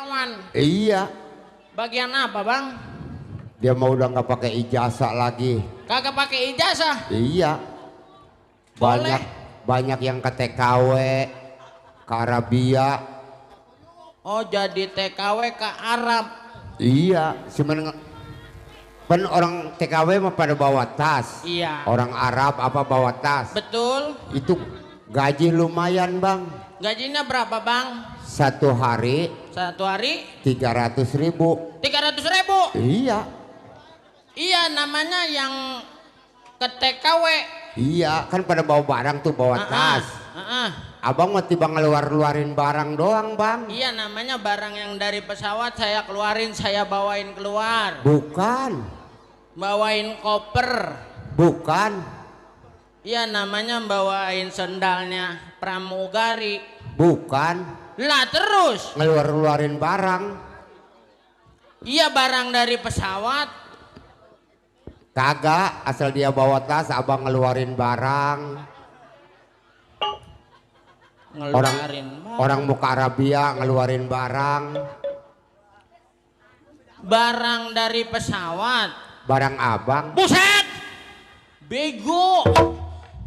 Aman. Iya. Bagian apa bang? Dia mau udah nggak pakai ijazah lagi. Kagak pakai ijazah. Iya. Boleh. Banyak yang ke TKW, ke Arabia. Oh jadi TKW ke Arab. Iya. Cuman kan orang TKW mah pada bawa tas. Iya. Orang Arab apa bawa tas. Betul. Itu gaji lumayan bang. Gajinya berapa bang? Satu hari 300.000. 300.000. Iya. Iya namanya yang ke TKW. Iya kan pada bawa barang tuh bawa tas. Abang mau tiba ngeluarin barang doang bang. Iya namanya barang yang dari pesawat saya keluarin, saya bawain keluar. Bukan. Bawain koper. Bukan. Iya namanya bawain sendalnya pramugari. Bukan. Lah terus. Ngeluarin barang. Iya barang dari pesawat. Kagak, asal dia bawa tas abang ngeluarin barang. Orang muka Arabia ngeluarin barang. Barang dari pesawat. Barang abang. Buset. Bego.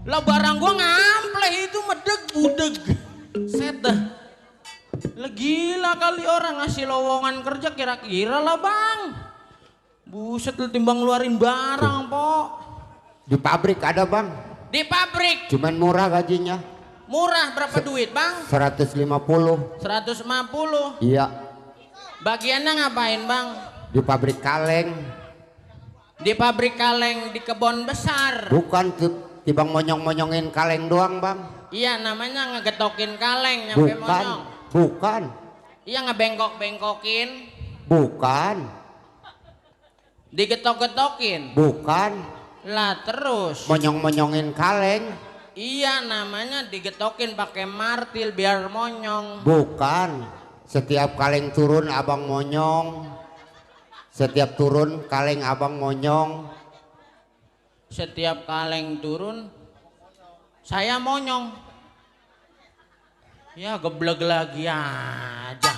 Lah barang gua ngampleh itu medeg budeg. Set dah. Lah gila kali orang ngasih lowongan kerja kira-kira lah bang. Buset lu timbang ngeluarin barang po. Di pabrik ada bang. Di pabrik. Cuman murah gajinya. Murah berapa duit bang? 150. 150. Iya. Bagiannya ngapain bang? Di pabrik kaleng. Di pabrik kaleng di kebun besar. Bukan tibang monyong-monyongin kaleng doang bang. Iya namanya ngegetokin kaleng nyampe Bukan. monyong. Bukan. Iya ngebengkok-bengkokin. Bukan. Digetok-getokin. Bukan. Lah terus. Monyong-monyongin kaleng. Iya namanya digetokin pakai martil biar monyong. Bukan. Setiap kaleng turun abang monyong. Setiap turun kaleng abang monyong. Setiap kaleng turun saya monyong. Ya geblek lagi aja.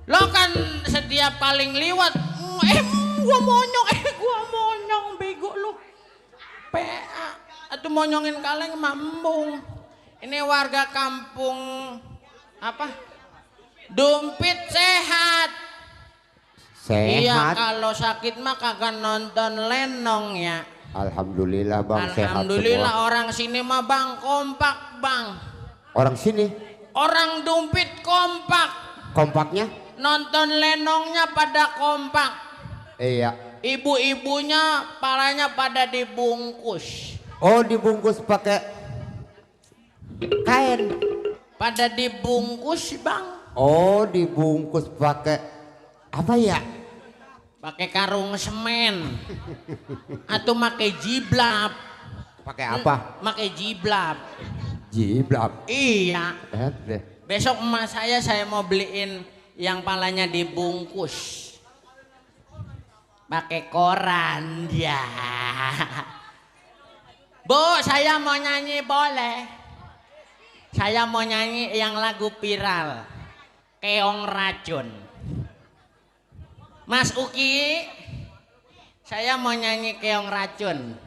Lo kan setiap kaleng liwat gua monyong bego lu. PA atau monyongin kaleng mambung. Ini warga kampung apa? Dumpit sehat. Sehat. Iya kalau sakit mah kagak nonton lenong ya. Alhamdulillah bang. Alhamdulillah sehat semua. orang sini mah bang kompak bang. Orang sini. Orang Dumpit kompak. Kompaknya? Nonton lenongnya pada kompak. Iya. Ibu-ibunya palanya pada dibungkus. Oh dibungkus pakai kain. Pada dibungkus bang. Oh dibungkus pakai apa ya? Pakai karung semen. Atau pakai jiblap. Pakai apa? Pakai jiblap. Jiblap. Iya. Deh. Besok emak saya mau beliin yang palanya dibungkus. Pakai koran ya. Bu, saya mau nyanyi boleh? Saya mau nyanyi yang lagu viral. Keong Racun. Mas Uki, saya mau nyanyi Keong Racun.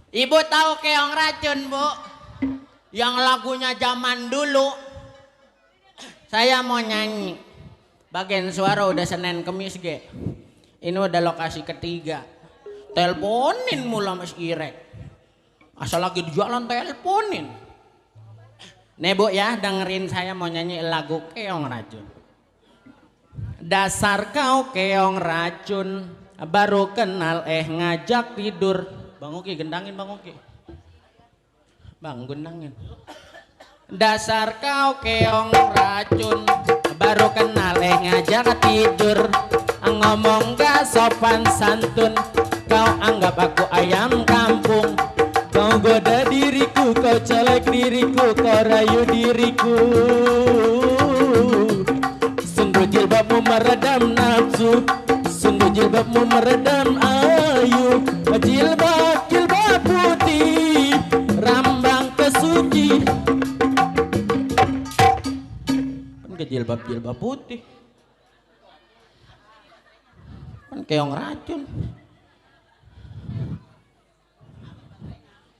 Ibu tahu Keong Racun, Bu? Yang lagunya zaman dulu. Saya mau nyanyi. Bagian suara udah Senin Kemis ge. Ini udah lokasi ketiga. Teleponin mula Mas Irek. Asal lagi di jalan teleponin. Nih Bu ya dengerin saya mau nyanyi lagu Keong Racun. Dasar kau keong racun, baru kenal ngajak tidur. Bang Uki gendangin Bang Uki. Bang gendangin. Dasar kau keong racun, baru kenal ngajak tidur. Ngomong gak sopan santun, kau anggap aku ayam kampung. Kau goda diriku, kau colek diriku, kau rayu diriku. Sungguh jilbabmu meredam nafsu, sungguh jilbabmu meredam ayu. Jilbab putih, rambang kesuci. ke jilbab putih. Kan keong racun.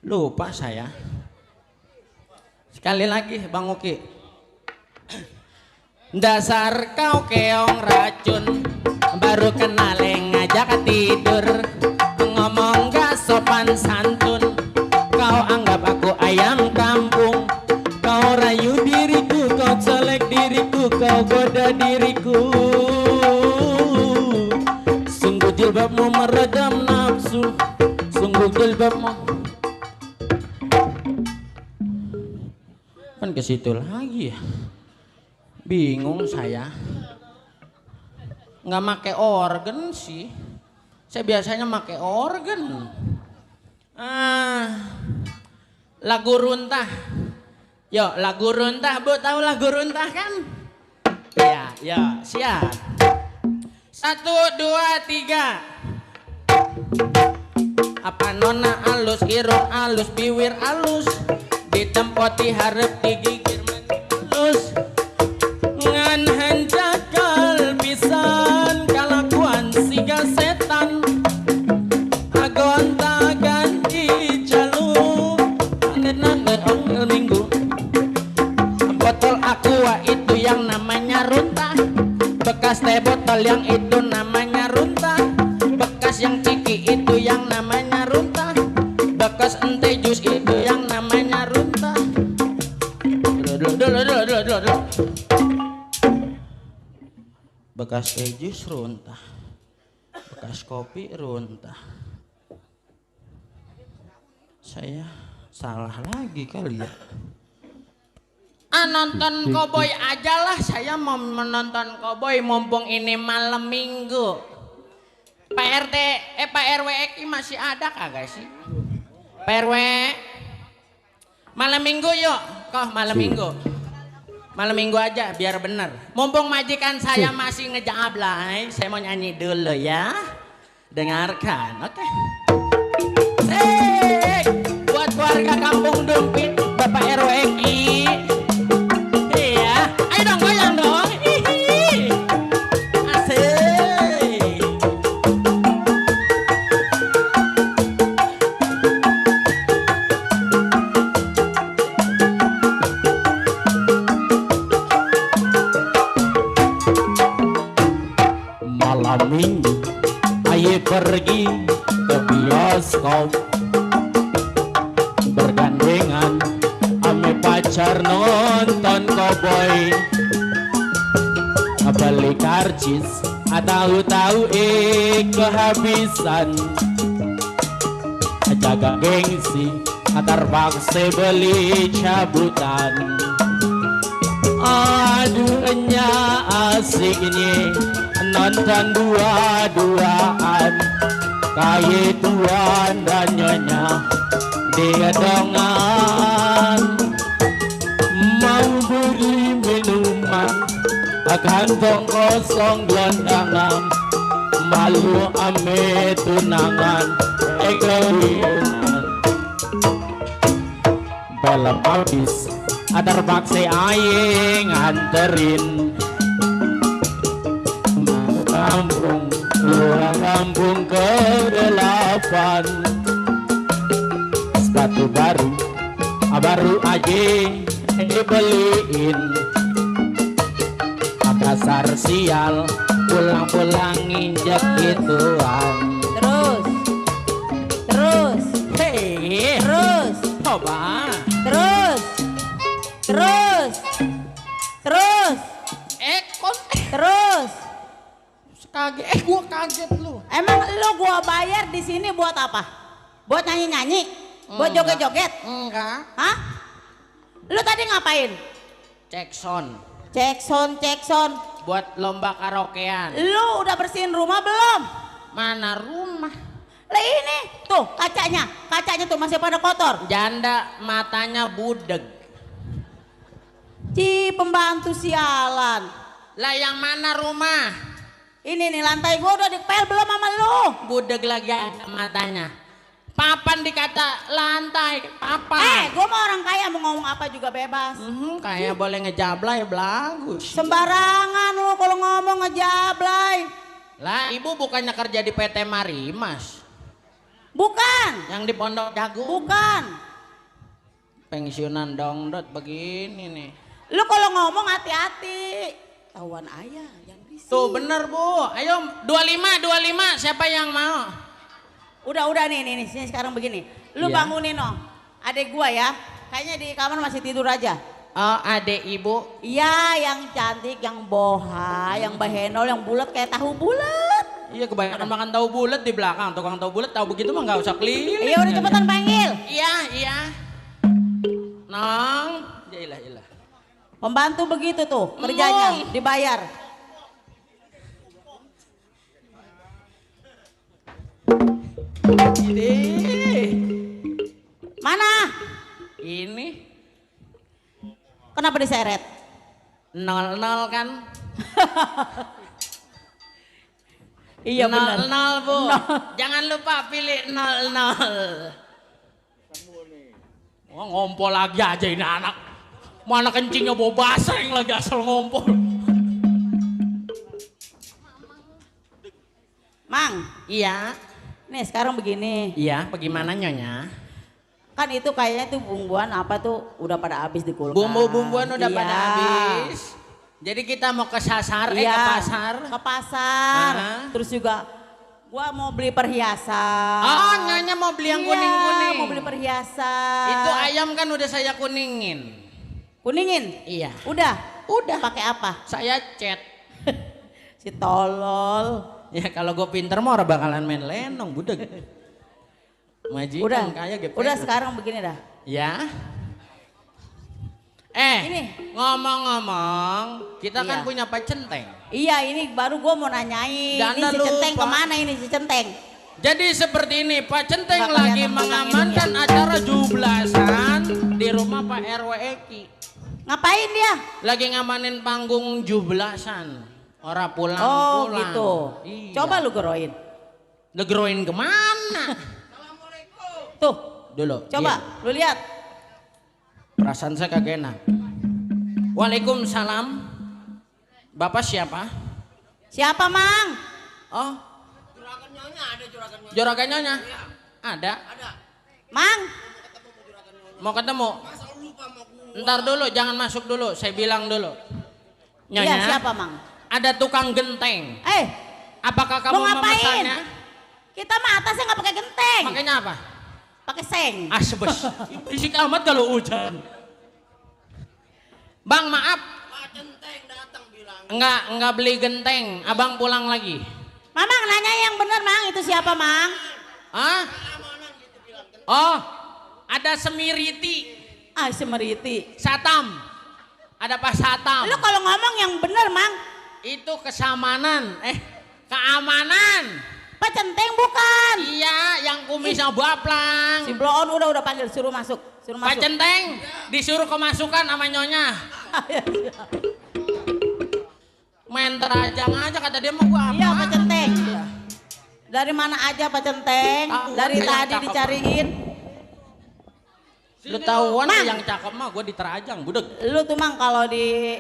Lupa saya. Sekali lagi Bang Uki. Dasar kau keong racun, baru kenal ngajak tidur, ngomong gak sopan santun, kau anggap aku ayam kampung, kau rayu diriku, kau colek diriku, kau goda diriku. Sungguh jilbabmu meredam nafsu, sungguh jilbabmu. Kan ke situ lagi ya. Bingung saya. Nggak make organ sih. Saya biasanya make organ. Lagu runtah. Yuk, lagu runtah. Bu tahu lagu runtah kan? Ya, ya, siap. 1, 2, 3. Apa nona alus, irung alus, biwir alus, ditempoti harap digigir menulus, ngan hanjakal pisan kalakuan siga setan, agonta ganti jalu nandet ongel minggu, botol aqua itu yang namanya runtah, bekas teh botol yang itu namanya runtah, bekas yang ciki itu yang namanya runtah, bekas ente jus itu yang namanya runtah. Bekas teh jus runtah, bekas kopi runtah. Saya salah lagi kali ya. Nonton koboi aja lah, saya mau menonton koboi mumpung ini malam minggu. Pak RT, Pak RW Eki masih ada kagak sih? Pak RW, malam minggu yuk, kok malam minggu. Malam minggu aja biar bener. Mumpung majikan saya masih ngejablay, saya mau nyanyi dulu ya. Dengarkan, oke? Hey, buat keluarga Kampung Dumpit, Bapak RW Eki. Iya, ayo dong goyang dong. Asik. Malam minggu, ayo pergi ke bioskop, bergandengan ame pacar nonton koboi, beli karcis tahu-tahu kehabisan, jaga gengsi terpaksa beli cabutan. Aduhnya asiknya nonton dua-duaan, kayak tuan dan nyonya diadongan, mau beli minuman kantong kosong gelandangan, malu ame tunangan egoisan. Belum habis terpaksa aye nganterin, kampung luar kampung kegelapan, sepatu baru aja beliin, dasar sial pulang-pulang injek gituan. Terus Hei, coba terus kaget, gua kaget lu. emang lo gua bayar di sini buat apa? Buat nyanyi-nyanyi? Buat joget-joget? Enggak. Hah? Lu tadi ngapain? Cek sound Cek sound. buat lomba karaokean. Lu udah bersihin rumah belum? Mana rumah? Lah ini tuh kacanya tuh masih pada kotor. Janda matanya budeg. Ci pembantu sialan. Lah yang mana rumah? Ini nih lantai gua udah dipel belum sama lu? Budeg lagi ada matanya. Papan dikata lantai, papan. Gue mau orang kaya mau ngomong apa juga bebas. Kayak boleh ngejablay bagus. Sembarangan lo kalau ngomong ngejablay. Lah ibu bukannya kerja di PT Marimas? Bukan. Yang di Pondok Jagung? Bukan. Pensiunan dongdot begini nih. Lu kalau ngomong hati-hati. Tahuan ayah yang risih. Tuh bener bu, ayo 25 siapa yang mau? Udah nih sini sekarang begini. Lu Iya. bangunin no. Adek gua ya. Kayaknya di kamar masih tidur aja. Oh adek ibu. Iya yang cantik, yang boha, yang bahenol, yang bulat kayak tahu bulat. Iya kebanyakan makan tahu bulat di belakang. Tukang tahu bulat tahu begitu mah nggak usah keliling. Iya udah cepetan panggil. Iya. Nong. Iyalah. Pembantu begitu tuh kerjanya, dibayar. Ini. Mana? Ini. Kenapa diseret? 00 kan? Iya benar. 00 bu. Jangan lupa pilih 00. Wah ngompol lagi aja ini anak. Mana kencingnya bau baseng lagi asal ngompol. Mang, Iya. nih sekarang begini. Iya, bagaimana nyonya? Kan itu kayaknya tuh bumbuan apa tuh udah pada habis di kulkas. Bumbu-bumbuan udah Iya. pada habis. Jadi kita mau ke sasar, Iya, ke pasar. Ke pasar. Aha. Terus juga gua mau beli perhiasan. Oh, nyonya mau beli yang Iya, kuning-kuning. mau beli perhiasan. Itu ayam kan udah saya kuningin. Kuningin? Iya. Udah? Udah. Pakai apa? Saya chat. Si tolol. Ya kalau gue pinter mah orang bakalan main lenong, budak. Majikan Udah. kaya gitu. Udah sekarang begini dah. Ya. Ini. Ngomong-ngomong, kita kan Iya. punya pacenteng. Iya ini baru gua mau nanyain. Jangan Ini si Centeng lupa. kemana ini si Centeng? Jadi seperti ini, Pak Centeng Nggak lagi kelihatan mengamankan acara jublasan di rumah Pak RW Eki. Ngapain dia? Lagi ngamanin panggung jublasan. Orang Oh pulang-pulang. gitu. Iya. Coba lu geroin. Legeroin kemana? Tuh. Dulu. Coba iya. lu lihat. Perasaan saya kagak enak. Waalaikumsalam. Bapak siapa? Siapa Mang? Oh. Juragan Nyonya. Ada. Mang? Mau ketemu? Ntar dulu, jangan masuk dulu. Saya bilang dulu. Nyonya. Iya siapa Mang? Ada tukang genteng. Apakah kamu mau ngapain? memesannya? Kita mah atasnya nggak pakai genteng. Makanya apa? Pakai seng. Asbes. Berisik amat kalau hujan. Bang maaf. Enggak beli genteng. Abang pulang lagi. Mamang nanya yang bener Mang itu siapa Mang? Hah? Oh, ada Semiriti. Semeriti. Satam. Ada Pak Satam. Lu kalau ngomong yang bener Mang. Itu kesamanan. Keamanan. Pak Centeng bukan. Iya, yang kumisnya baplang. Si Bloon udah panggil suruh masuk. Suruh Pak masuk. Centeng disuruh kemasukan sama nyonya. Main terajang aja kata dia mau gua apa? Iya Pak Centeng. Dari mana aja Pak Centeng? Dari yang tadi cakep. dicariin. Lu tahuan Mang. yang cakep mah gua diterajang, budek. Lu tuh Mang kalau di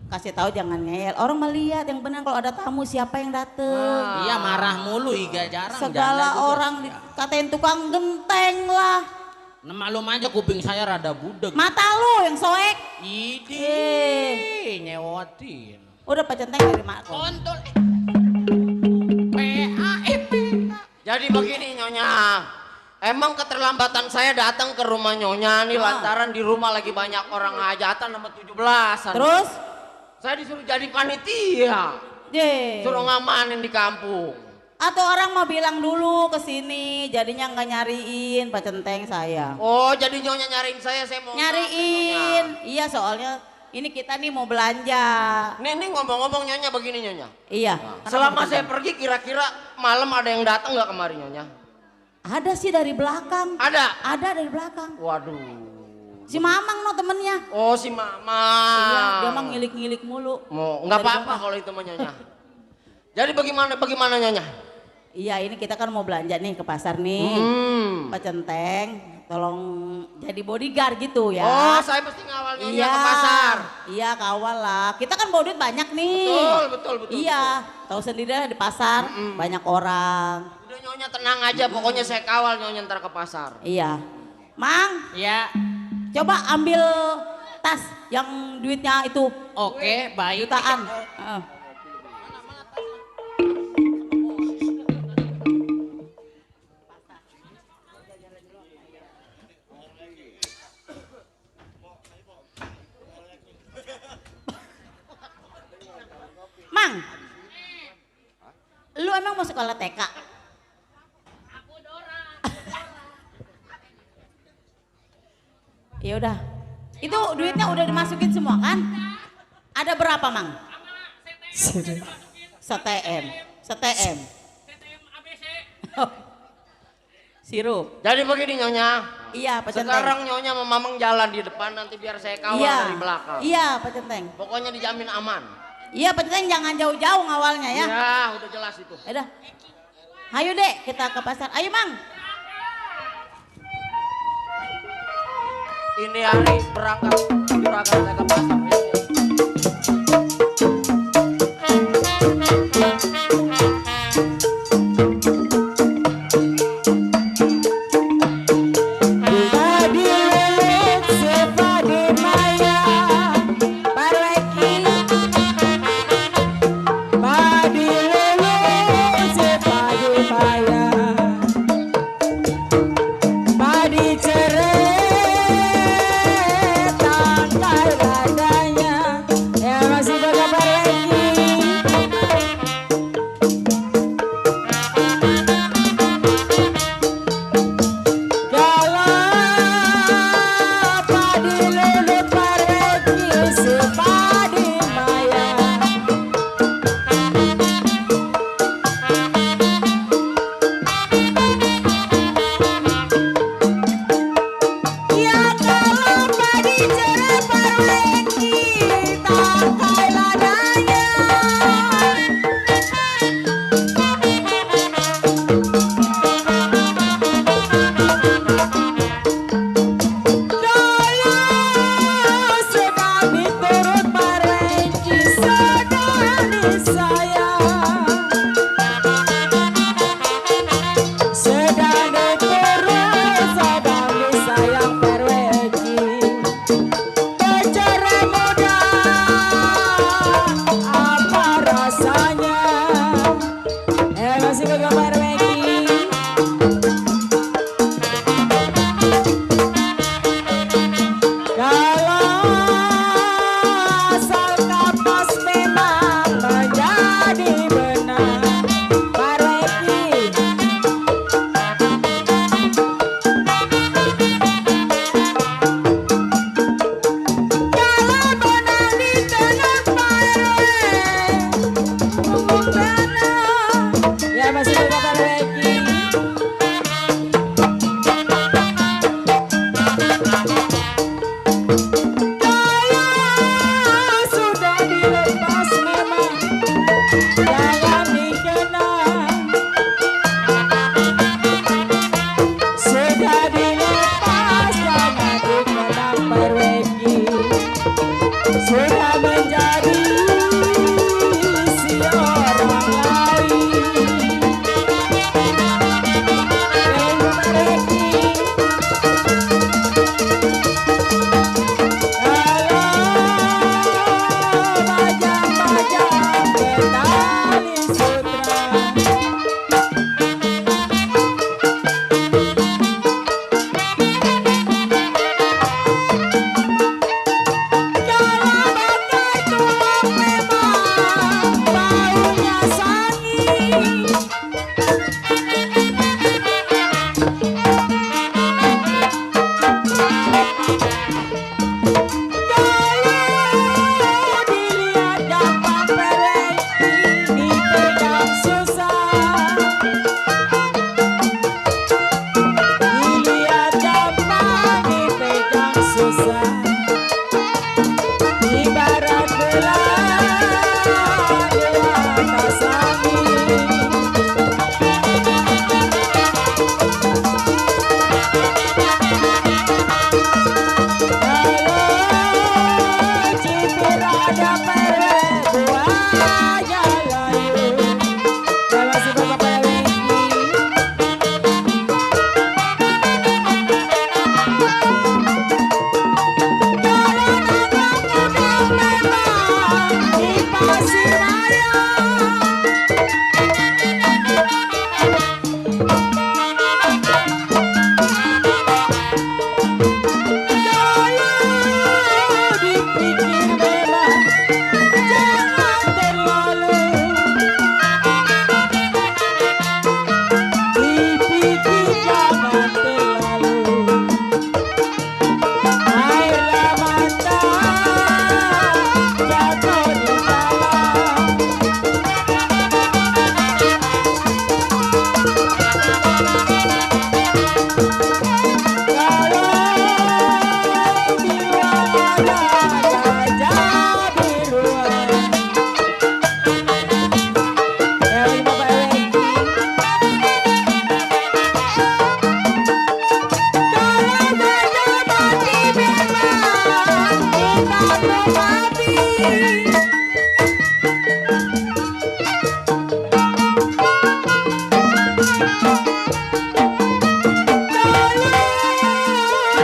kasih tahu jangan ngeyel. Orang melihat yang benar kalau ada tamu siapa yang dateng. Iya marah mulu iga jarang. Segala janda juga. orang dikatain tukang genteng lah. Nah, maklum aja kuping saya rada budek. Mata lu yang soek. Idi, nyewotin. Udah Pak Centeng dari mana? Kontol. PAEP. Jadi begini Nyonya, emang keterlambatan saya datang ke rumah Nyonya nih lantaran di rumah lagi banyak orang hajatan nomor 17-an. Terus? Saya disuruh jadi panitia, suruh ngamanin di kampung. Atau orang mau bilang dulu ke sini, jadinya nggak nyariin Pak Centeng saya. Oh jadi Nyonya nyariin saya mau Nyariin, iya soalnya ini kita nih mau belanja. Nih ngomong-ngomong Nyonya begini Nyonya. Iya. Selama saya pergi kira-kira malam ada yang datang nggak kemari Nyonya? Ada sih dari belakang. Ada? Ada dari belakang. Waduh. Si Mamang no temennya. Oh si Mama. Iya, dia mah ngilik-ngilik mulu. Mau nggak Dari apa-apa belakang. kalau itu mah Nyonya. Jadi bagaimana Nyonya? Iya ini kita kan mau belanja nih ke pasar nih. Pak Centeng, tolong jadi bodyguard gitu ya. Oh, saya mesti ngawal nyonya Iya, ke pasar. iya kawal lah. Kita kan bawa duit banyak nih. Betul. Iya, tahu sendiri lah di pasar banyak orang. Udah nyonya tenang aja, pokoknya saya kawal nyonya ntar ke pasar. Iya, Mang, Ya, coba ambil tas yang duitnya itu oke, baik. jutaan. Heeh. Mang, lu emang mau sekolah TK? Ya udah, itu duitnya udah dimasukin semua kan? Ada berapa Mang? STM, STM. Sirup. Jadi begini nyonya, Iya Pak Centeng. sekarang nyonya sama mamang jalan di depan, nanti biar saya kawal Iya, dari belakang. iya Pak Centeng. Pokoknya dijamin aman. Iya Pak Centeng jangan jauh-jauh ngawalnya ya. Ya, udah jelas itu. Udah. Ayo dek kita ke pasar. Ayo Mang. Ini hari berangkat juragan saya ke pasar.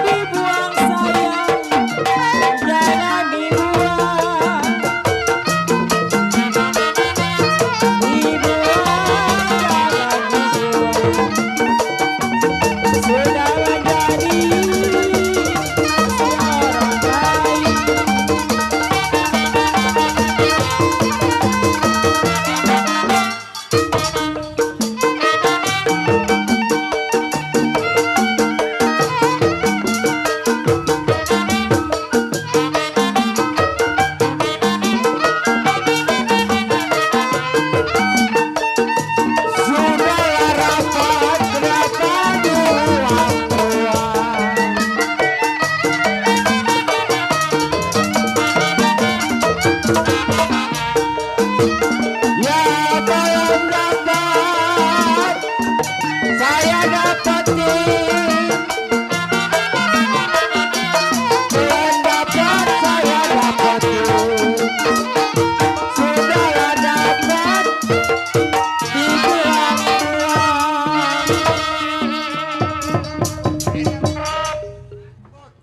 dibuang sayang, jangan dibuang. Sudah menjadi seorang bayi. Sudahlah rapat berapa doang tuang. Ya belum dapat saya dapetin, belum dapat saya dapetin. Sudahlah dapat dibuang tuang.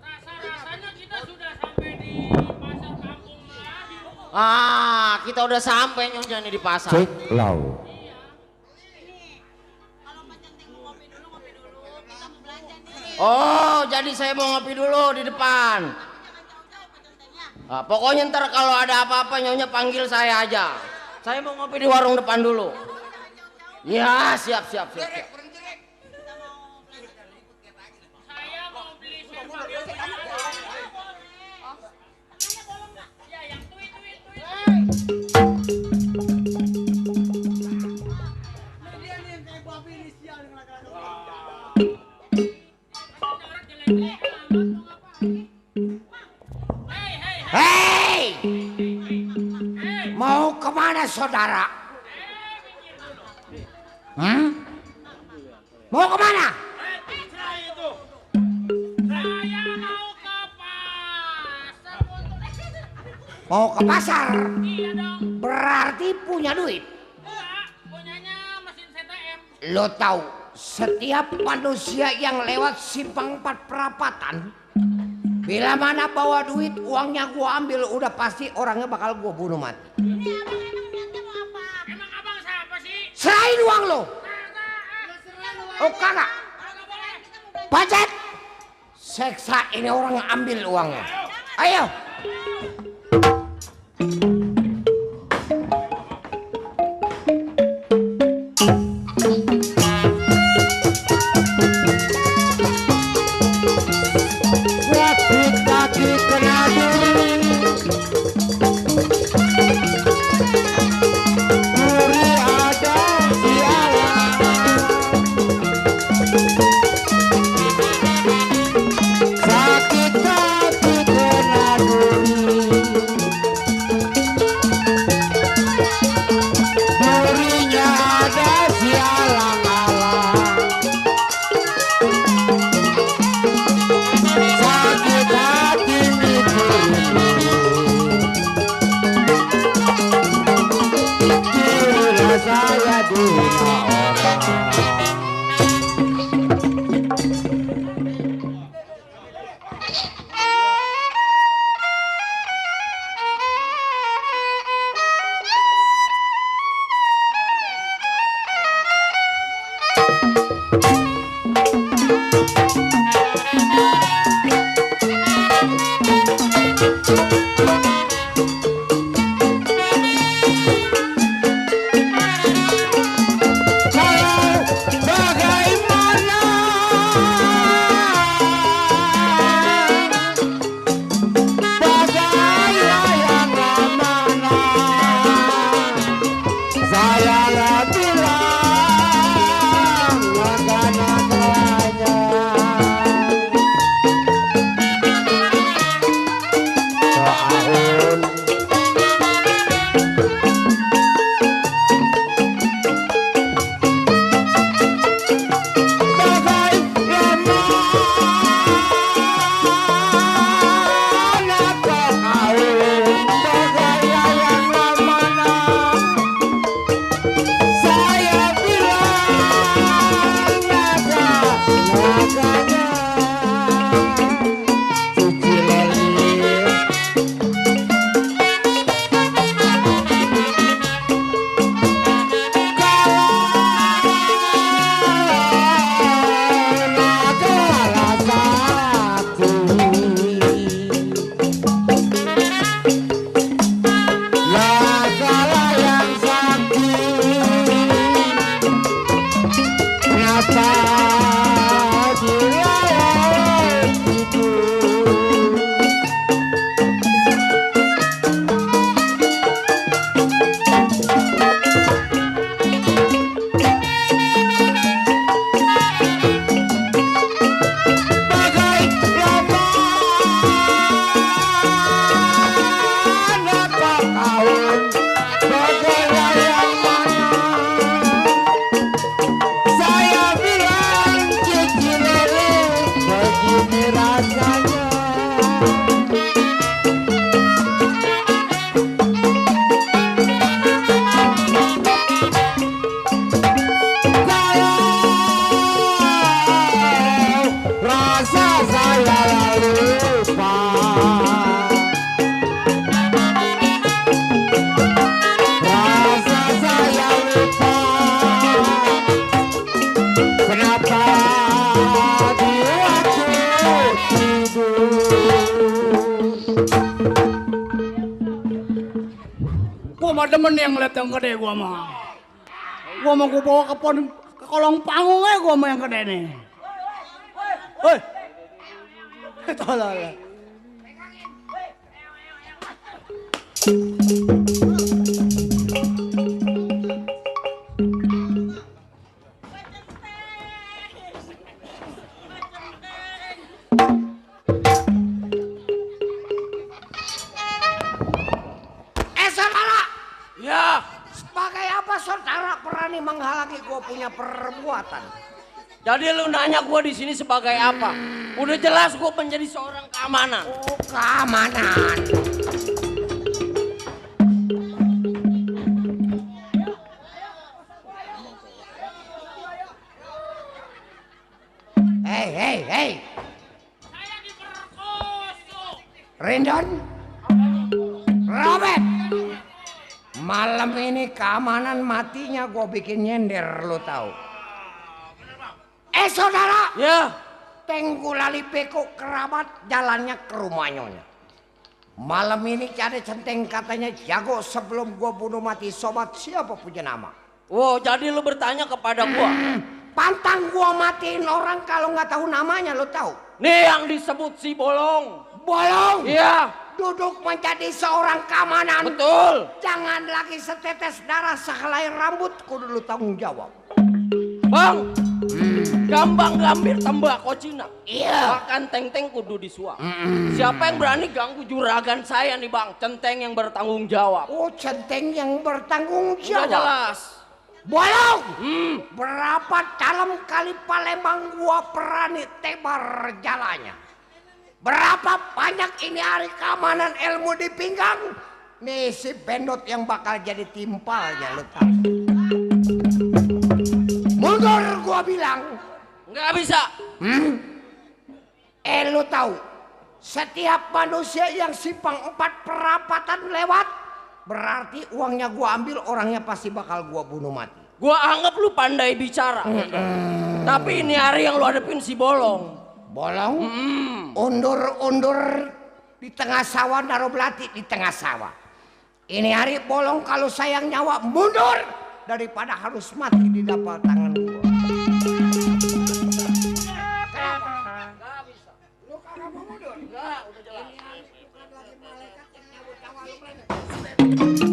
Rasa-rasanya kita sudah sampai di pasar kampung lagi. Ah, kita udah sampai Nyonya nih di pasar. Cek lau. Oh, jadi saya mau ngopi dulu di depan. Ah, pokoknya ntar kalau ada apa-apa Nyonya panggil saya aja. Saya mau ngopi di warung depan dulu. Ya, siap. Saya mau beli susu. Ya, yang tuit. Hei, mau kemana saudara? Hah? Mau kemana? Saya mau ke pasar. Mau ke pasar? Iya dong. Berarti punya duit. Enggak, punyanya mesin CTM. Lo tahu, setiap manusia yang lewat simpang 4 perapatan, bila mana bawa duit, uangnya gua ambil, udah pasti orangnya bakal gua bunuh mati. Emang abang siapa sih? Serahin uang lo. Oh kagak. Pacet. Seksa ini orang ambil uangnya. Ayo. Kaki kena duri, duri ada di alam. Sakit kaki kena duri, Gua mah demen yang ngeliat yang gede gua mah. Gua mau gua bawa ke kolong panggung aja gua mah yang gede nih. Hoi. Tolol. Saudara, Ya, sebagai apa saudara berani menghalangi gua punya perbuatan? Jadi lu nanya gua di sini sebagai apa? Udah jelas gua menjadi seorang keamanan. Oh, keamanan. Hei. Saya diperkosa. Rendon, Robert, malam ini keamanan matinya gue bikin nyender, lo tahu? Saudara, Ya, Tengku lali peko kerabat jalannya ke rumah nyonya. Malam ini ada centeng katanya jago sebelum gue bunuh mati sobat siapa punya nama. wow, jadi lu bertanya kepada gua. Pantang gue matiin orang kalau nggak tahu namanya, lo tahu? Nih yang disebut si Bolong. Bolong. Iya, Duduk menjadi seorang keamanan. betul. Jangan lagi setetes darah sehelai rambut, kudu lu tanggung jawab. Bang, gambang gambir tembakau Cina. Iya. Makan teng-teng kudu disuap. Siapa yang berani ganggu juragan saya nih bang? Centeng yang bertanggung jawab. Oh, centeng yang bertanggung Udah jawab. jelas. Bolong. Berapa dalam kali Palembang gua berani tebar jalannya? Berapa banyak ini hari keamanan ilmu di pinggang? Nih si Bendot yang bakal jadi timpalnya, lu tahu. Mundur gua bilang. Nggak bisa. Lu tahu, setiap manusia yang simpang 4 perapatan lewat, berarti uangnya gua ambil, orangnya pasti bakal gua bunuh mati. Gua anggap lu pandai bicara. Tapi ini hari yang lu hadepin si Bolong. Bolong, undur-undur di tengah sawah, naruh belati di tengah sawah. Ini hari Bolong kalau sayang nyawa mundur daripada harus mati di dapal tangan gua. Nggak bisa. Lu kagak mau mundur? Nggak, udah jelas. Ini hari bukan lagi malaikat yang nyabut nyawa lu, Bang.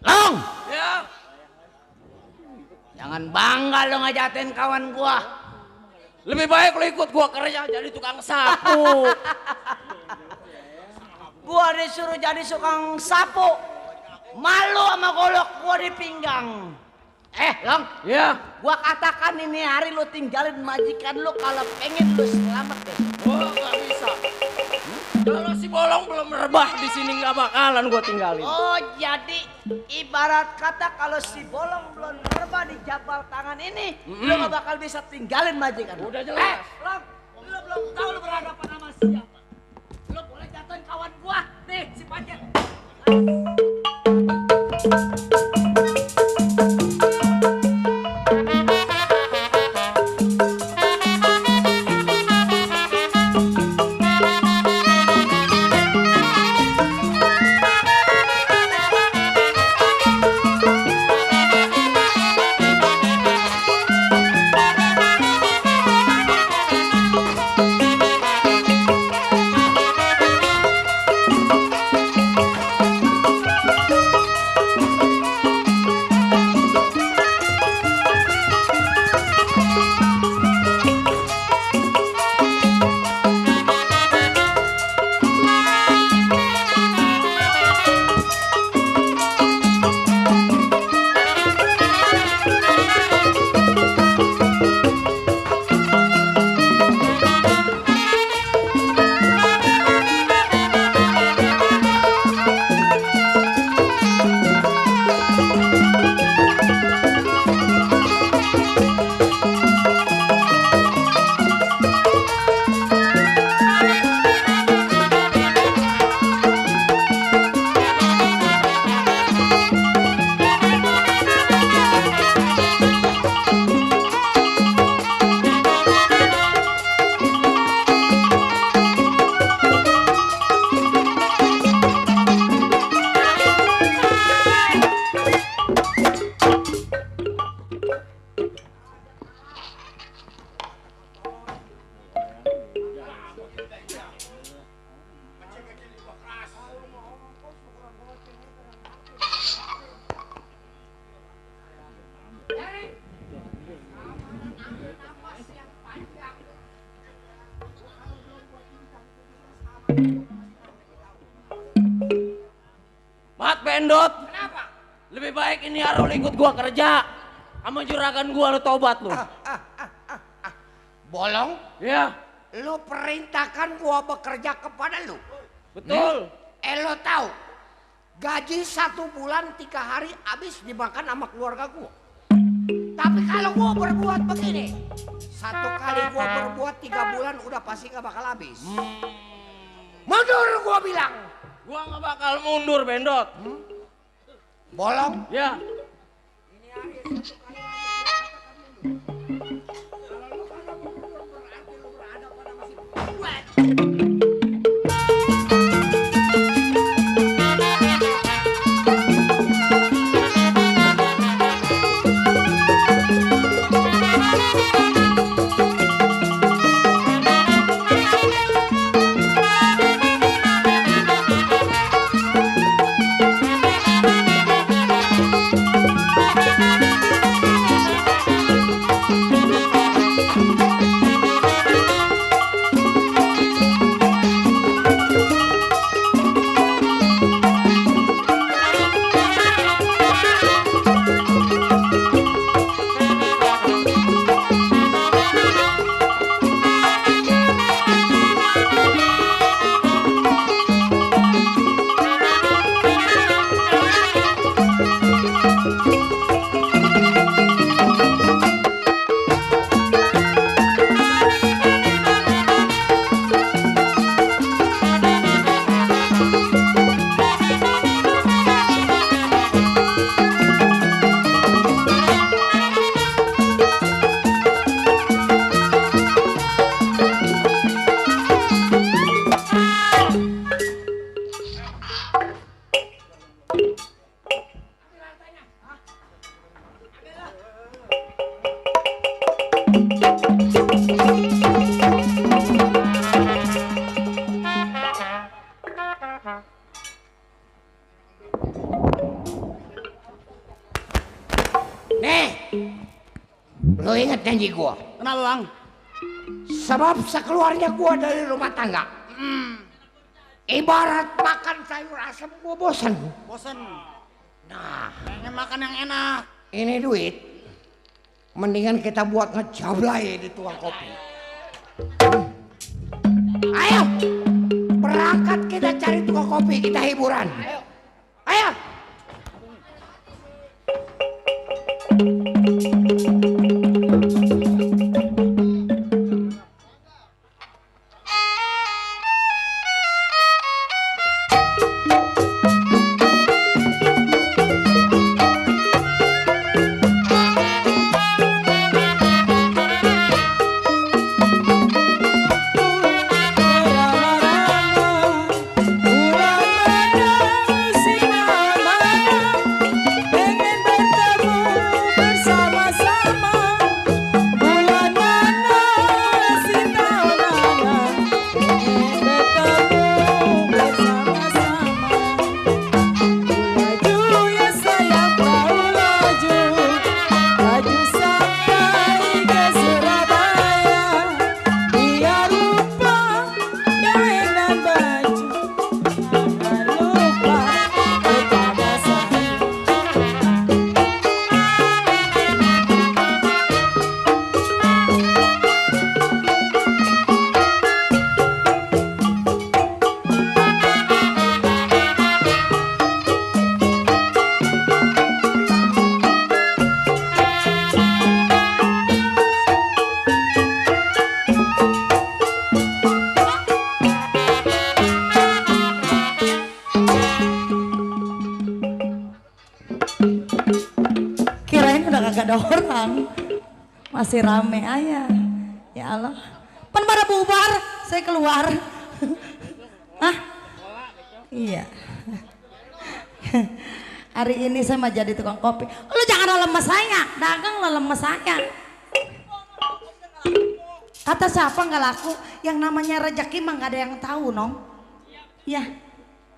Long, Ya, jangan bangga lo ngajatin kawan gua. lebih baik lu ikut gua kerja jadi tukang sapu. Gua disuruh jadi tukang sapu. Malu sama golok gua di pinggang. Long, Ya, Gua katakan ini hari lu tinggalin majikan lu kalau pengen lu selamat deh. gua nggak bisa. Kalau si Bolong bolong belum rebah di sini nggak bakalan gua tinggalin. Oh, jadi ibarat kata kalau si bolong belum rebah di jabal tangan ini, lu gak bakal bisa tinggalin majikan. Udah jelas. Lu belum tahu lu berhadapan sama siapa. Lu boleh jatuhin kawan gua, nih si Pajet. Mat Bendot. Kenapa? Lebih baik ini Arul ikut gua kerja. Sama juragan gua lu tobat lu. Bolong, Ya, lu perintahkan gua bekerja kepada lu. betul. Lo tahu, gaji 1 bulan 3 hari habis dimakan sama keluarga gua. Tapi kalau gua berbuat begini, 1 kali gua berbuat 3 bulan udah pasti gak bakal habis. Mundur gua bilang. Gua nggak bakal mundur, Bendot. Bolong, Ya. nih, lo inget janji gua. Kenapa bang? Sebab sekeluarnya gua dari rumah tangga, ibarat makan sayur asem gua bosan. Bosen. Nah, Pengen makan yang enak. ini duit, mendingan kita buat ngejablay di tukang kopi. Ayo, berangkat kita cari tukang kopi, kita hiburan. Ayo. Kirain udah kagak ada orang. Masih rame aja. Ya Allah. Pan pada bubar, saya keluar. Hah? Iya. Hari ini saya mau jadi tukang kopi. Lu jangan lemes saya, dagang lo lemes saya. Kata siapa nggak laku? Yang namanya rezeki mah nggak ada yang tahu, nong. Ya,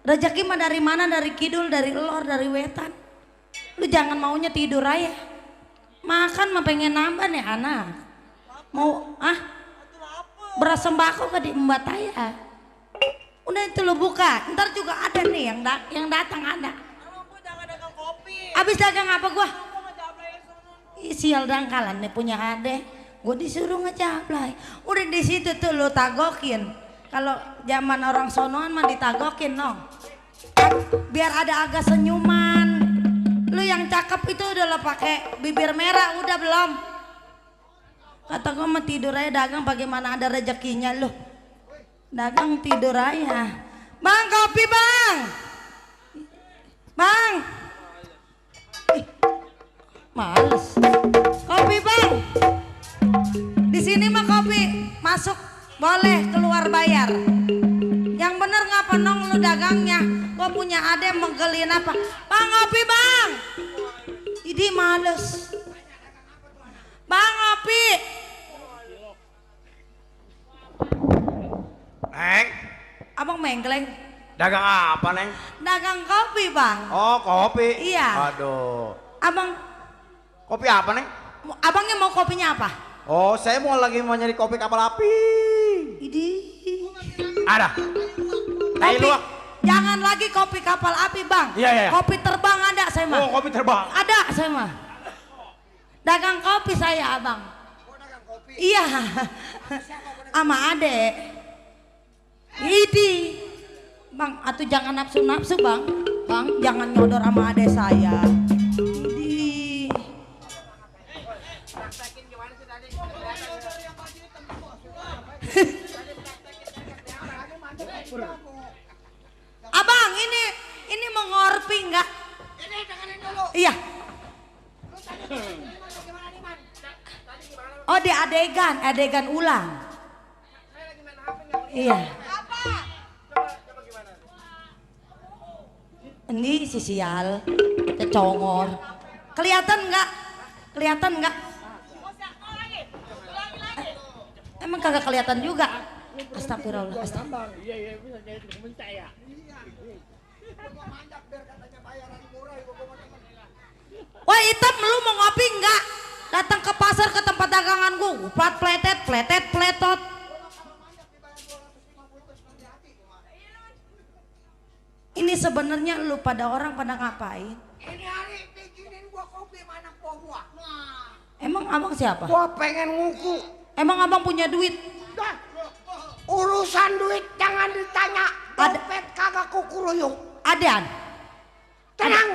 rezeki mah dari mana? Dari kidul, dari lor, dari wetan. Lu jangan maunya tidur aja. Makan mah pengen nambah nih anak. Mau beras sembako ke di embat aja. Udah itu lu buka. Ntar juga ada nih yang datang ada. Abis dagang apa gua? Sial dangkalan nih punya adek. Gua disuruh ngejablay. Udah di situ tuh lu tagokin. Kalau zaman orang sonoan mah ditagokin no. Biar ada agak senyuman. Lu yang cakep itu udah lo pakai bibir merah udah belum? Kata gua mah tidur aja dagang bagaimana ada rezekinya lu. Dagang tidur aja. Bang kopi bang. Bang. Ih, males. Kopi bang. Di sini mah kopi masuk boleh keluar bayar. Yang bener ngapa nong lu dagangnya? Gua punya adem menggelin apa? Bang ngopi bang. Ini males. Bang ngopi. Neng, Abang menggeleng. dagang apa Neng? Dagang kopi bang. Oh kopi. Iya. Aduh. Abang, Kopi apa Neng? abangnya mau kopinya apa? Oh saya mau nyari kopi kapal api. Ini. Ada. Tai Kopi. luwak. Jangan lagi kopi kapal api bang. Iya, iya. Kopi terbang ada saya mah. Oh kopi terbang. Ada saya mah. Dagang kopi saya abang. Oh dagang kopi. Iya. Sama adek. Idi. Bang, atuh jangan nafsu-nafsu bang. Bang, jangan nyodor sama adek saya. Idi. Abang, ini mau ngorpi enggak? Ini dengerin dulu. Iya. Oh, di adegan ulang. Iya. Ini si sial, kecongor. Kelihatan enggak? Kelihatan enggak? Emang kagak kelihatan juga. Astagfirullah. Wah hitam lu mau ngopi enggak? Datang ke pasar ke tempat dagangan gua, plat pletot. Ini sebenarnya lu pada orang pada ngapain? Ini hari bikinin gua kopi mana buah. Emang abang siapa? Gua pengen nguku. Emang abang punya duit? Dah. Urusan duit jangan ditanya. Dompet kagak kukuruyuk. Adan. Tenang.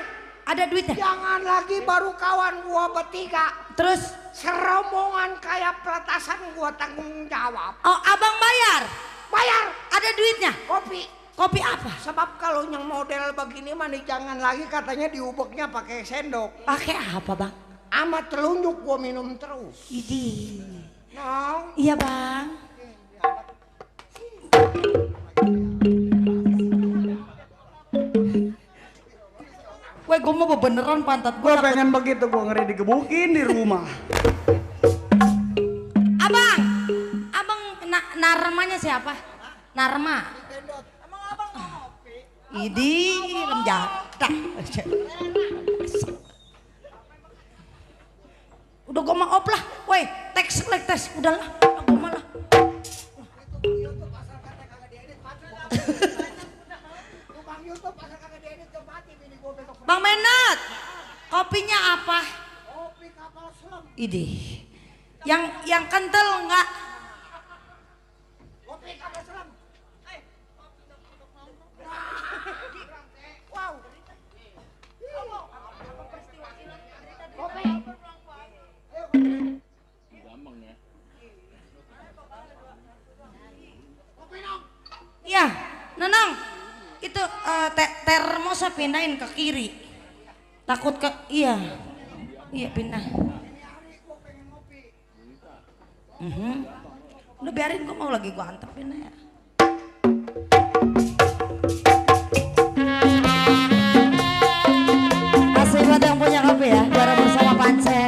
Ada duitnya. Jangan lagi baru kawan gua bertiga. Terus, Serombongan kayak peletasan gua tanggung jawab. oh abang bayar. Bayar Ada duitnya. kopi. Kopi apa? Sebab kalau yang model begini mah nih jangan lagi katanya diubeknya pakai sendok. Pakai apa bang? Amat telunjuk gua minum terus. Idi. Nong. Iya bang. Weh, gue mau beneran pantat gue. Gua pengen begitu, gua ngeri digebukin di rumah. Abang, abang narmanya siapa? Narma. Idi, lemjata. Udah gue mau op lah. Weh, tes, udahlah. Gue malah. Bang Menot, kopinya apa? Kopi kapal selam. Idih, yang kental enggak? Kopi kapal selam. Wow. Kopi. Iya, Nenong. Itu termosnya pindahin ke kiri. Takut ke iya pindah. Udah biarin, gue mau lagi gue antepin ya. Kasih buat yang punya kopi ya, juara bersama Pance.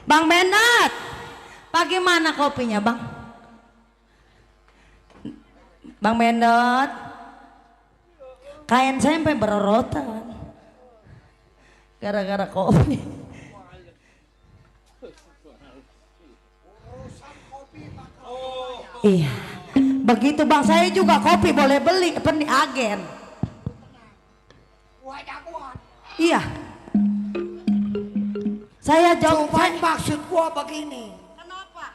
Bang Bendat, bagaimana kopinya bang? Bang Bendat, kain saya sampai berorotan gara-gara kopi. Iya, begitu bang, saya juga kopi boleh beli, nih agen. Iya. Saya jauh. Cuman maksud gua begini. Kenapa?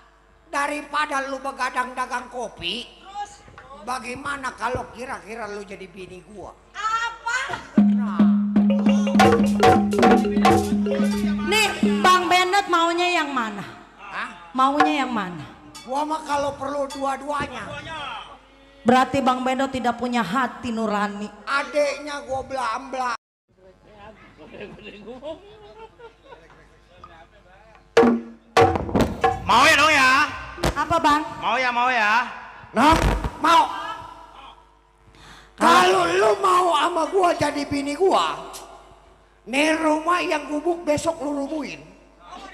Daripada lu begadang dagang kopi, bagaimana kalau kira-kira lu jadi bini gua? Apa? Nih, Bang Bendat maunya yang mana? Hah? Maunya yang mana? Gua mah kalau perlu dua-duanya. Berarti Bang Bendat tidak punya hati nurani. Adeknya gua belah-belah. Mau ya dong ya? Apa bang? Mau ya? Nah, mau. Kalau lu mau sama gua jadi bini gua, nih rumah yang gubuk besok lu rubuhin.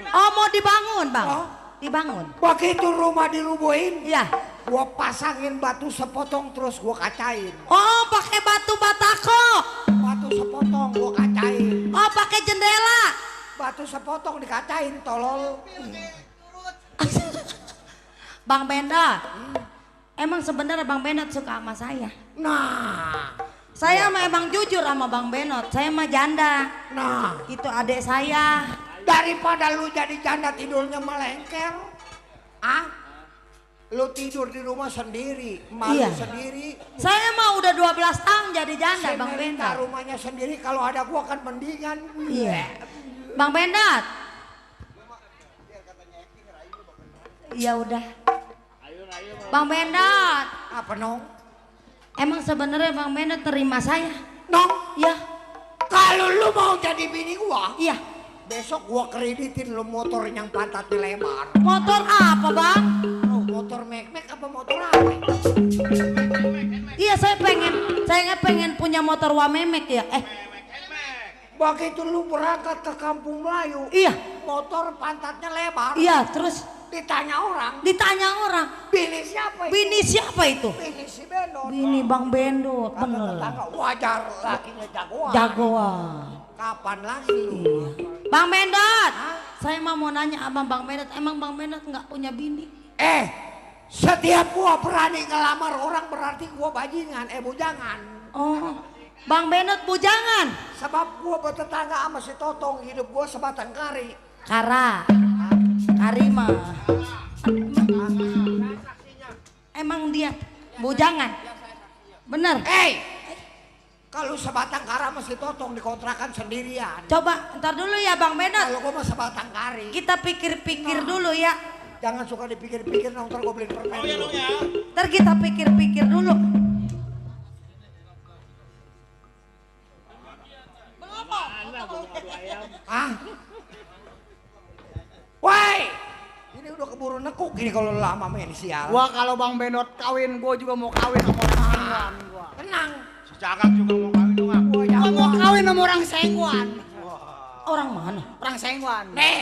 Oh mau dibangun bang? Oh. Dibangun? Begitu rumah dirubuhin, Iya. gua pasangin batu sepotong terus gua kacain. Oh pakai batu batako? Batu sepotong gua kacain. Oh pakai jendela? Batu sepotong dikacain tolol. Bang Bendat, emang sebenarnya Bang Bendat suka sama saya? Nah, Saya mah emang jujur sama Bang Benot, saya mah janda. nah, Itu adik saya. daripada lu jadi janda tidurnya melengker, ah, lu tidur di rumah sendiri, malu Iya. sendiri. Saya mah udah 12 tahun jadi janda Bang Semerita Benot. rumahnya sendiri, kalau ada gua kan mendingan. Iya. Bang Benot. Ya udah. Bang Benot, Apa nong? emang sebenarnya Bang Benot terima saya? Nong, Ya, kalau lu mau jadi bini gua, iya. besok gua kreditin lu motor yang pantatnya lebar. Motor apa Bang? Oh, motor mek-mek apa motor apa? Iya saya pengen punya motor Wamemek ya. Begitu lu berangkat ke kampung Melayu, Iya, motor pantatnya lebar, iya terus ditanya orang, bini siapa itu? Bini si Benot. Bini Bang Bendot, bener. Tetangga wajar lakinya jagoan. Jagoan. Kapan lagi lu? Bang Bendot, saya mau nanya abang Bang Bendot, emang Bang Bendot nggak punya bini? Setiap gua berani ngelamar orang berarti gua bajingan, bujangan. Oh, Bang Benot bujangan. Sebab gua bertetangga sama si Totong, hidup gua sebatang kari. Kara. Karima. Emang dia bujangan? Bener. Kalau sebatang kara sama si Totong dikontrakan sendirian. Coba ntar dulu ya Bang Benot. Kalau gua mah sebatang kari. Kita pikir-pikir dulu ya. Jangan suka dipikir-pikir, ntar gua beliin permen dulu. Ntar kita pikir-pikir dulu. Woi, ini udah keburu nekuk ini kalau lama main sial. Gua kalau Bang Benot kawin, gua juga mau kawin sama orang Sengguan gua. Tenang. Si Cakak juga mau kawin dong. Gua mau kawin sama orang Sengguan. Orang mana? Orang Sengguan. Nih,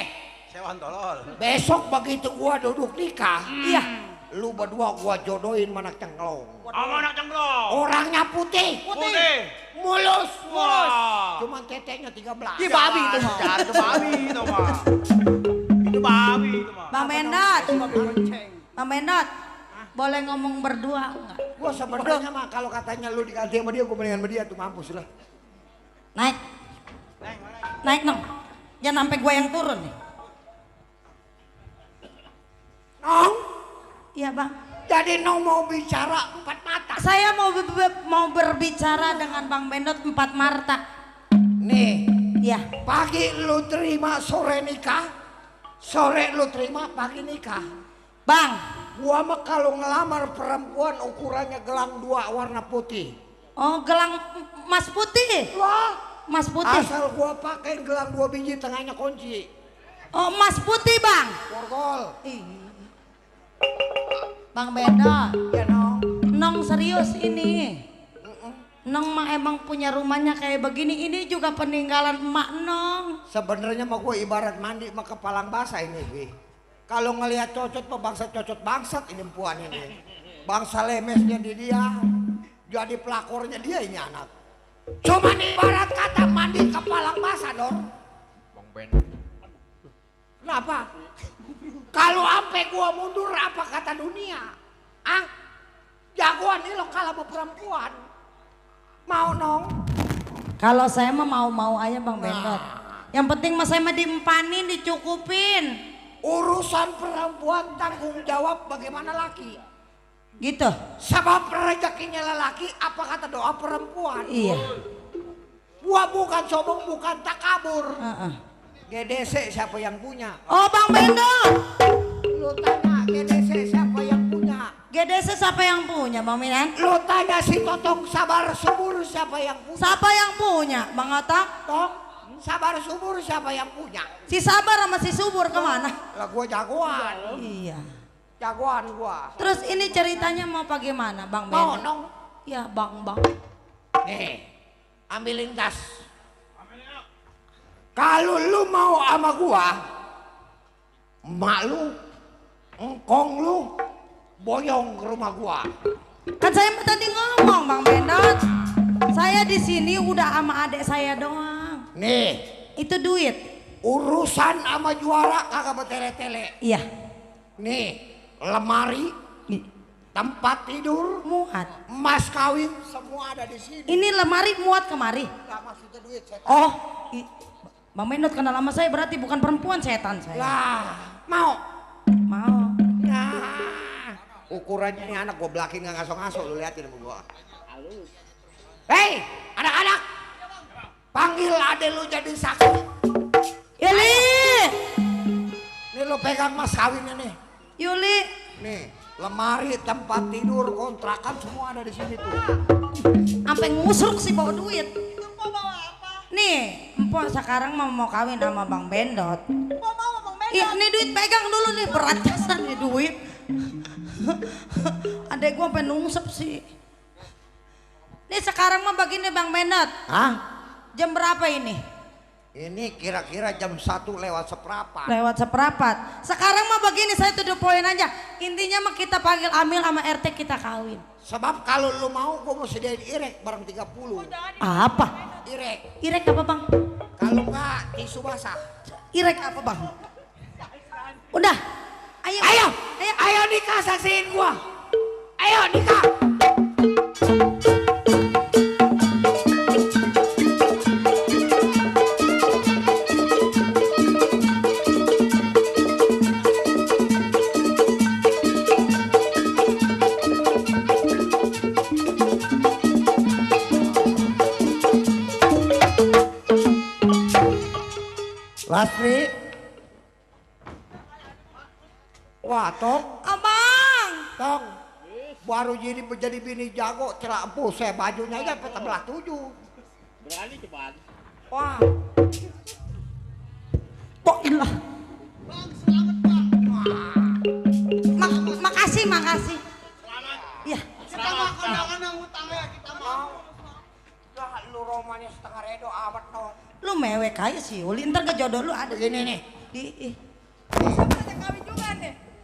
Sewan tolol. besok begitu gua duduk nikah, Iya. lu berdua gua jodohin mana cengklong. Sama anak cengklong. Orangnya putih, Putih. mulus, Wah. cuman tetenya 13. Ih, babi itu mah. Jangan itu babi itu mah. Itu babi itu mah. Bang Benot. Babi lonceng. Bang Benot. Boleh ngomong berdua enggak? Gua sebenarnya mah kalau katanya lu diganti sama dia, gua mendingan sama dia tuh mampus lah. Naik. Naik dong. Jangan sampai gua yang turun nih. Nong, Iya Bang. jadi Nong mau bicara empat mata. Saya mau berbicara dengan Bang Benot 4 Marta. Nih, Iya. pagi lu terima, sore nikah. Sore lu terima, pagi nikah. Bang. Gua mah kalau ngelamar perempuan ukurannya gelang 2 warna putih. Oh, gelang emas putih. Wah, Emas putih. asal gua pakai gelang 2 biji tengahnya kunci. Oh, emas putih, Bang. Borgol. Bang Benot. Ya Nong. Nong serius ini. Nong mah emang punya rumahnya kayak begini. Ini juga peninggalan emak Nong. Sebenarnya mah gua ibarat mandi mah kepalang basah ini, Bi. Kalau ngelihat cocot mah cocot bangsat ini empuan ini. Bangsa lemesnya di dia, jadi pelakornya dia ini anak. Cuman ibarat kata mandi kepalang basah, Dor. Bang Ben. Kenapa? Kalau ampe gua mundur apa kata dunia? Ah? Jagoan ini lo kalah sama perempuan. Mau Nong? Kalau saya mah mau-mau aja Bang Benot. Yang penting mah saya mah diempanin, dicukupin. Urusan perempuan tanggung jawab bagaimana laki. Gitu. Sebab rezekinya lelaki apa kata doa perempuan. Iya. Gua bukan sombong, bukan takabur. GDC siapa yang punya? Oh Bang Benot. Lu tanya GDC siapa yang punya? GDC siapa yang punya Bang Minan? Lu tanya si Totong Sabar Subur siapa yang punya? Siapa yang punya Bang Otak? Tong Sabar Subur siapa yang punya? Si Sabar sama si Subur kemana? Lah gua jagoan. Iya. Jagoan gua. Terus ini ceritanya mau bagaimana Bang Mau Benot? Nong? Ya Bang. Nih, ambilin tas. Kalau lu mau sama gua, emak lu, engkong lu, boyong ke rumah gua. Kan saya tadi ngomong Bang Benot. Saya di sini udah sama adik saya doang. Nih, Itu duit. urusan sama juara kagak bertele-tele. Iya. Nih, lemari, tempat tidur, Muat. emas kawin, semua ada di sini. Ini lemari muat kemari. Enggak maksudnya duit, setan. Oh, Bang Benot kenal sama saya berarti bukan perempuan, setan saya. Lah, mau? Mau. Nah, ukurannya ini anak gua belakin nggak ngaso-ngaso, lu liatin sama gua. Hei, anak-anak, panggil ade lu jadi saksi. Yuli. Nih lu pegang mas kawinnya nih. Yuli. Nih, lemari, tempat tidur, kontrakan semua ada di sini tuh. Sampai ngusruk sih bawa duit. Nih, empok sekarang mau kawin sama Bang Benot. Iya, nih duit pegang dulu nih, berat jasan nih duit. Adek gua sampai nungsep sih. Nih sekarang mah begini Bang Benot. Hah? Jam berapa ini? Ini kira-kira jam 1 lewat seperempat. Lewat seperempat. Sekarang mah begini, saya to the point aja. Intinya mah kita panggil Amil sama RT kita kawin. Sebab kalau lu mau, gua mau sediain irek bareng 30. Apa? Irek. Irek apa Bang? Kalau enggak, tisu basah. Irek apa Bang? Udah. Ayo. Ayo, Ayo. ayo Ayo nikah saksiin gua. Ayo nikah. Lastri. Wah, Tong. Abang. Tong. Baru jadi bini jago, celak saya bajunya aja sampai sebelah 7. Berani cepat. Wah. Pokilah. Makasih. Iya. Kita mah kadang-kadang utangnya kita mau. Dah lu romanya setengah redo amat Tong. Lu mewek aja sih, Uli. Ntar ke jodoh lu ada. Begini nih.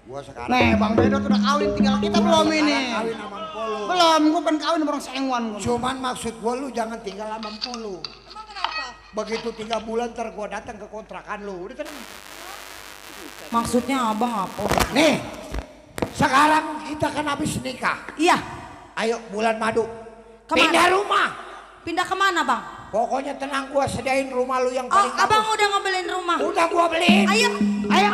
Gua sekarang. Nih, Bang Bedo tuh udah kawin, tinggal kita belum ini. Kawin sama Empolu. Belum, gua pengen kawin sama orang sengwan gua. Cuman maksud gua lu jangan tinggal sama Empolu. Emang kenapa? Begitu 3 bulan ntar gua datang ke kontrakan lu. Udah tenang. Maksudnya abang apa? Nih. Sekarang kita kan habis nikah. Iya. Ayo bulan madu. Kemana? Pindah rumah. Pindah kemana bang? Pokoknya tenang gua sediain rumah lu yang Oh, paling bagus. abang udah ngebeliin rumah. Udah gua beliin. Ayo. Ayo.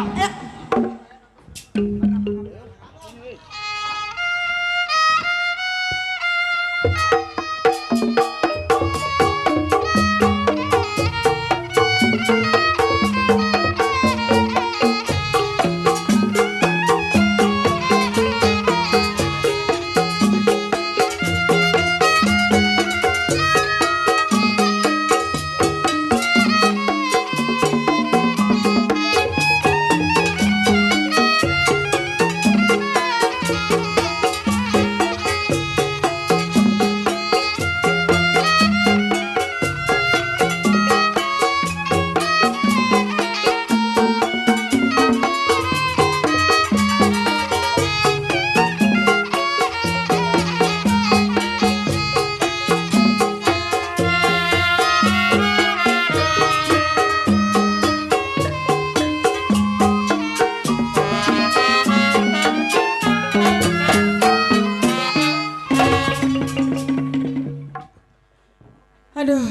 Aduh,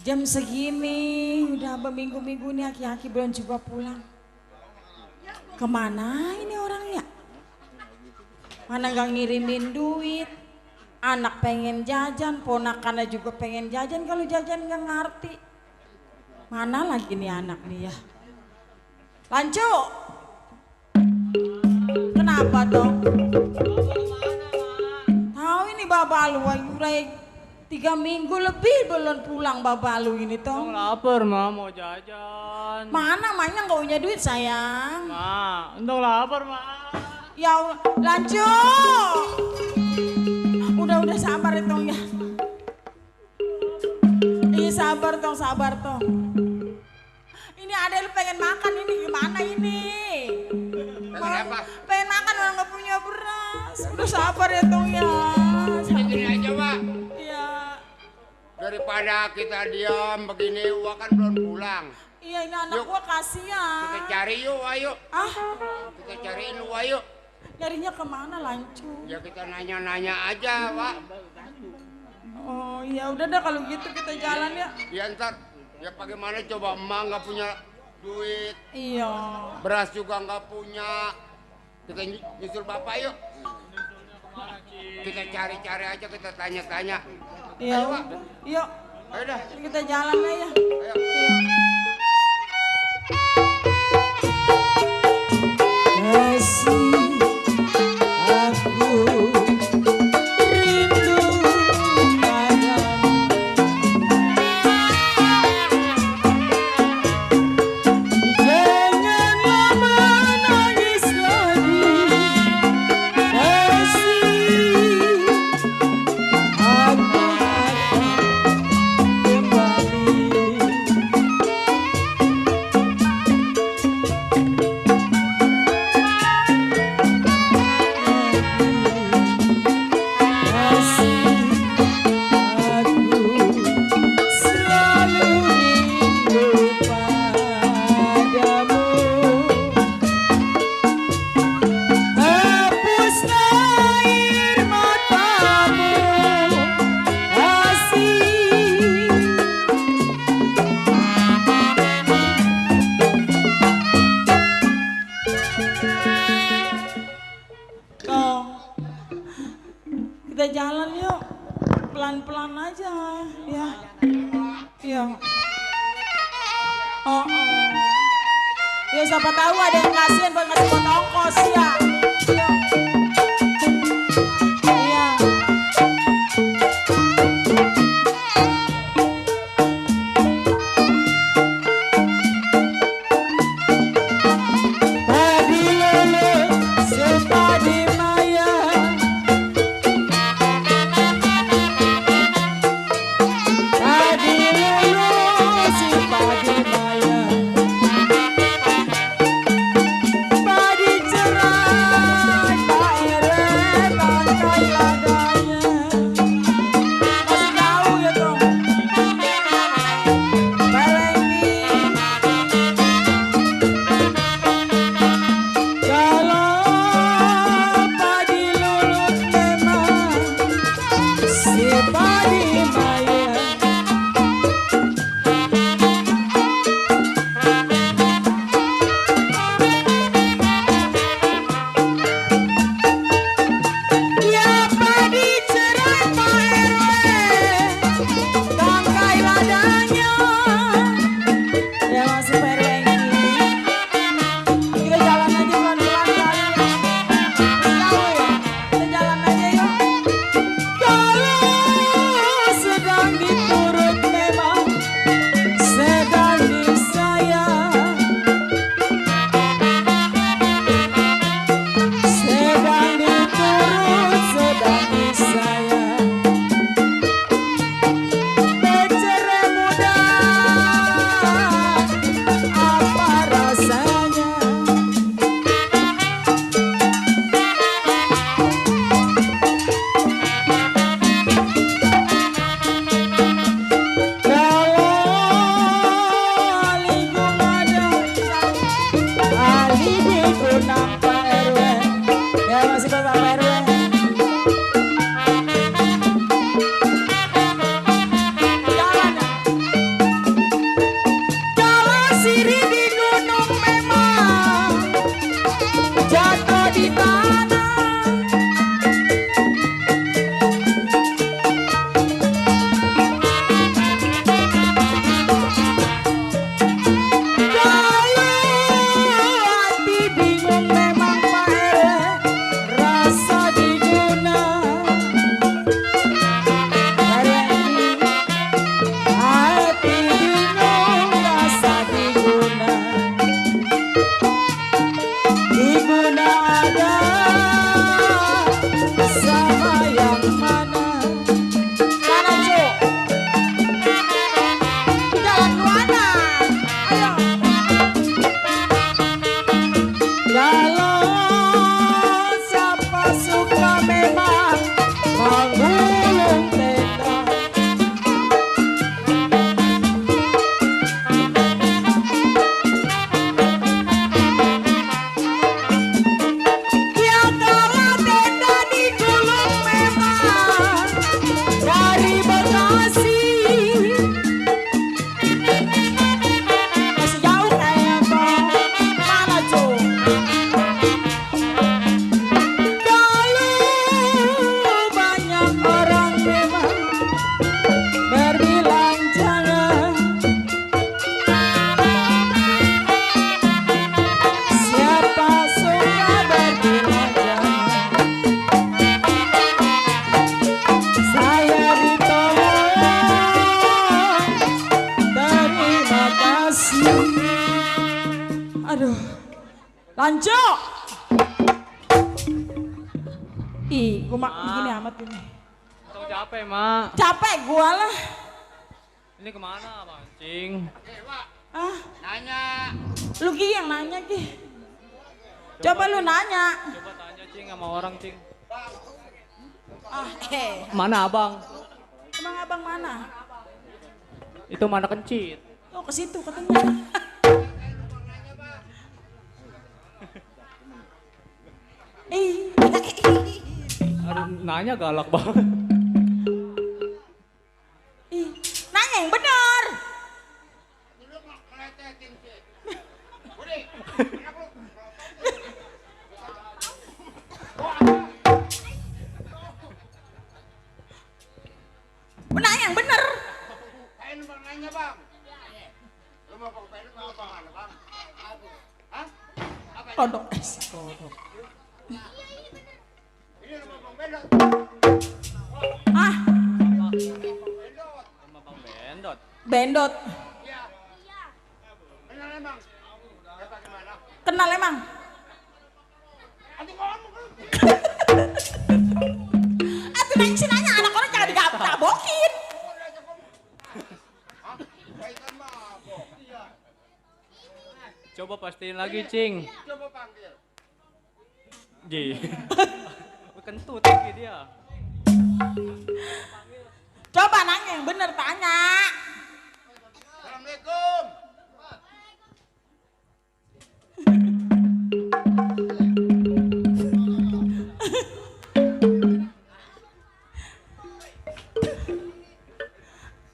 jam segini udah berminggu-minggu nih aki-aki belum juga pulang. Kemana ini orangnya? Mana gak ngirimin duit? Anak pengen jajan, ponakannya juga pengen jajan. Kalau jajan gak ngerti. Mana lagi nih anak nih ya? Lancu! Kenapa dong? Tahu ini babalu, udah 3 minggu lebih belum pulang babalu ini toh. Lapar ma, mau jajan. Mana mainnya nggak punya duit sayang. Ma, untuk lapar ma. Ya Allah, lanjut. Udah sabar ya tong ya. Iya sabar tong. Ini ada lu pengen makan ini gimana ini? Kenapa? Pengen makan orang nggak punya beras. Udah sabar ya tong ya. Gini aja, Pak. Iya. Daripada kita diam begini, Wak kan belum pulang. Iya ini anak Yuk. gua kasihan. Kita cari yuk, ayo. Ah, Kita cariin lu, ayo. nyarinya kemana lancu? Ya kita nanya-nanya aja, Pak. Oh ya udah dah kalau gitu kita jalan ya. Ya ntar, ya bagaimana coba emak nggak punya duit, Iya. beras juga nggak punya. Kita nyusul bapak yuk. Kita cari-cari aja, kita tanya-tanya. Iya. Ayo, Pak. Yuk, Ayo dah. kita jalan aja. Ayo. Iya. Kasih aku rindu padamu. Janganlah menangis lagi. Kasih aku akan kembali. Kita jalan yuk. Pelan-pelan aja ya. Iya. Oh, oh. Ya siapa tahu ada yang kasihan buat ngasih buat ongkos ya. Iya. Iya. Padi lele, sepadi maya. Padi lele, sepadi maya. Padi cerah, Pak Ere, tangkai ladanya. Masih tahu ya dong. Balenggi. Kalau padi lulut memang si padi maya. Ya padi cerai Pak RW, tangkai ladanya. Ya masih Pak RW ini. Kita jalan aja pelan-pelan kali. Tahu ya? Kita jalan aja yuk. Kalau sedang diturut memang sedang disayang. Sedang diturut, sedang disayang. Becere muda, apa rasanya? Kalau lingkung ada, ahli digunang Pak RW. Ya masih Bapak RW. Jalan ya. Kalau sirih di gunung memang jatuh di tanah. Kalau hati bingung memang Pak RW, rasa diguna. Pak RW ini hati bingung, rasa diguna. Diguna ada sama yang mana? Mana Cuk? Jalan mana? Ayo. Kalau siapa suka memang menggulung tenda. Ya kalau tenda digulung memang dari Bekasi. Masih jauh kayaknya toh. Mana Cuk? Kalau banyak orang memang berbilang jangan. Siapa suka berbilang jangan. Saya ditolong, terima kasih. Aduh, lanjut. Ih, gua begini amat ini. Tong capek, Mak. Capek gua lah. Ini kemana, mancing? Ah, lu Ki yang nanya Ki. Coba lu nanya. Coba tanya, Cing, sama orang, Cing. Ah, Mana abang? emang abang mana? Itu mana kencit? Oh, ke situ katanya. Aduh, nanya galak banget. Ih, nanya yang benar. Ah, Bendot. Bendot. Kenal emang? Atuh nanya sih nanya anak orang jangan digabok-gabokin. Coba pastiin lagi, Cing. Coba panggil. Ji. Kentut lagi dia. Coba nanya yang bener tanya. Assalamualaikum.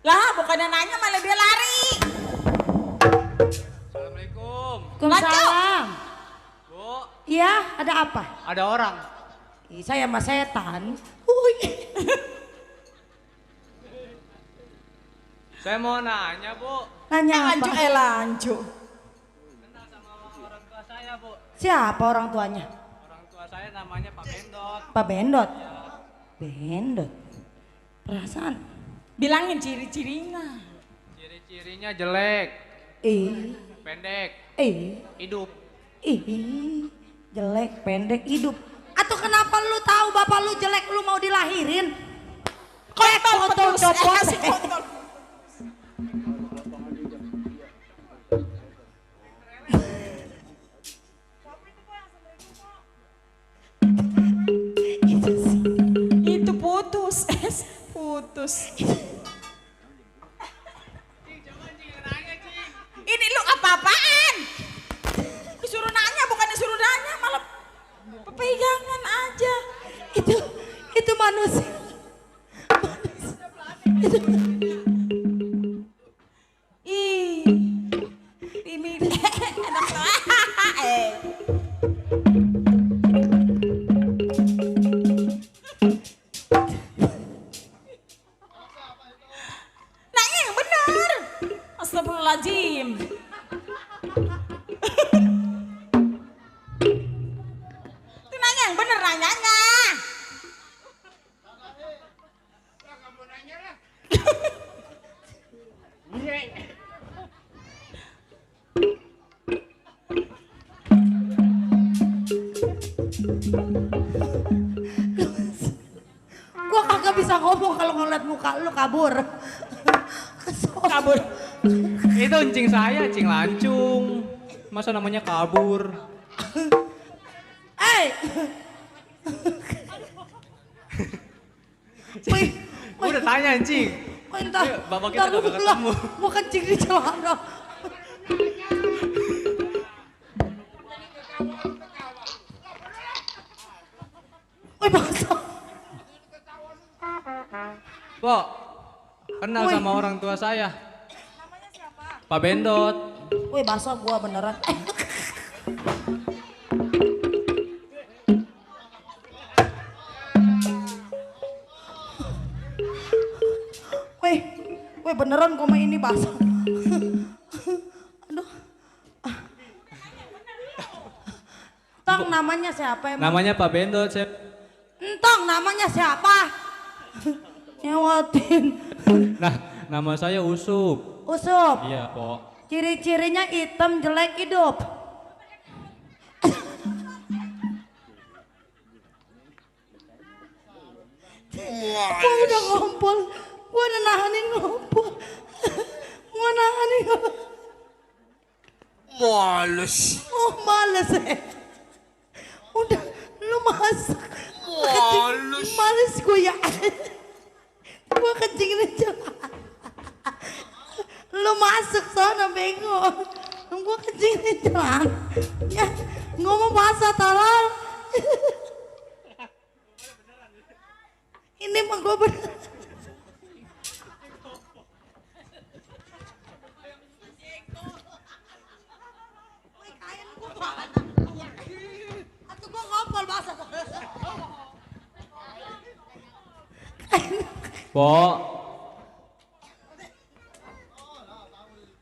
Lah bukannya nanya malah dia lari. Assalamualaikum. Waalaikumsalam. Bu, Iya, ada apa? ada orang. Ih, saya mah setan. Hui. Saya mau nanya, Bu. Nanya Lanjut apa? lanjut. Kenal sama orang tua saya, Bu. Siapa orang tuanya? Orang tua saya namanya Pak Bendot. Pak Bendot. Bendot. Perasaan. Bilangin ciri-cirinya. Ciri-cirinya jelek, pendek, hidup. Jelek, pendek, hidup. Atau kenapa lu tahu bapak lu jelek, lu mau dilahirin? Kontol kontol pedus. copot. Kasih kontol. Itu putus. Putus. Ini lu apa-apaan? Disuruh nanya bukan disuruh nanya malah pegangan aja. Itu manusia. Ih. Ini anak nanya yang benar. Astagfirullahaladzim. Itu nanya yang benar nanyanya. Gua kagak bisa ngomong kalau ngeliat muka lu kabur. Kabur. Itu encing saya, Cing Lancung. Masa namanya kabur? Eh. Wih, Gue udah tanya, Cing. entar, Ayo, bapak kita entar kagak dulu lah. ketemu. Mau kencing di celana. Wih, basah. Pok, kenal Woi. sama orang tua saya. Pak Bendot. Wih, basah gua beneran. Wih, beneran koma ini basah. Aduh. Tong namanya siapa emang? Namanya Pak Bendot. Saya... Entong namanya siapa? Nyewatin. Nah, nama saya Usup. Usup. Iya, Pok. Ciri-cirinya hitam, jelek, hidup. Gua udah ngompol. Gua udah nahanin ngompol. Gua nahanin ngompol. Males. Oh, males Udah, lu masak. Males. Males gue ya. Gua kencingin aja. Lu masuk sana bengong. Gua kencingin jalan. Ya, ngomong bahasa tolol. Ini mah gua bener. Atau gua ngompol bahasa tolol. Pok,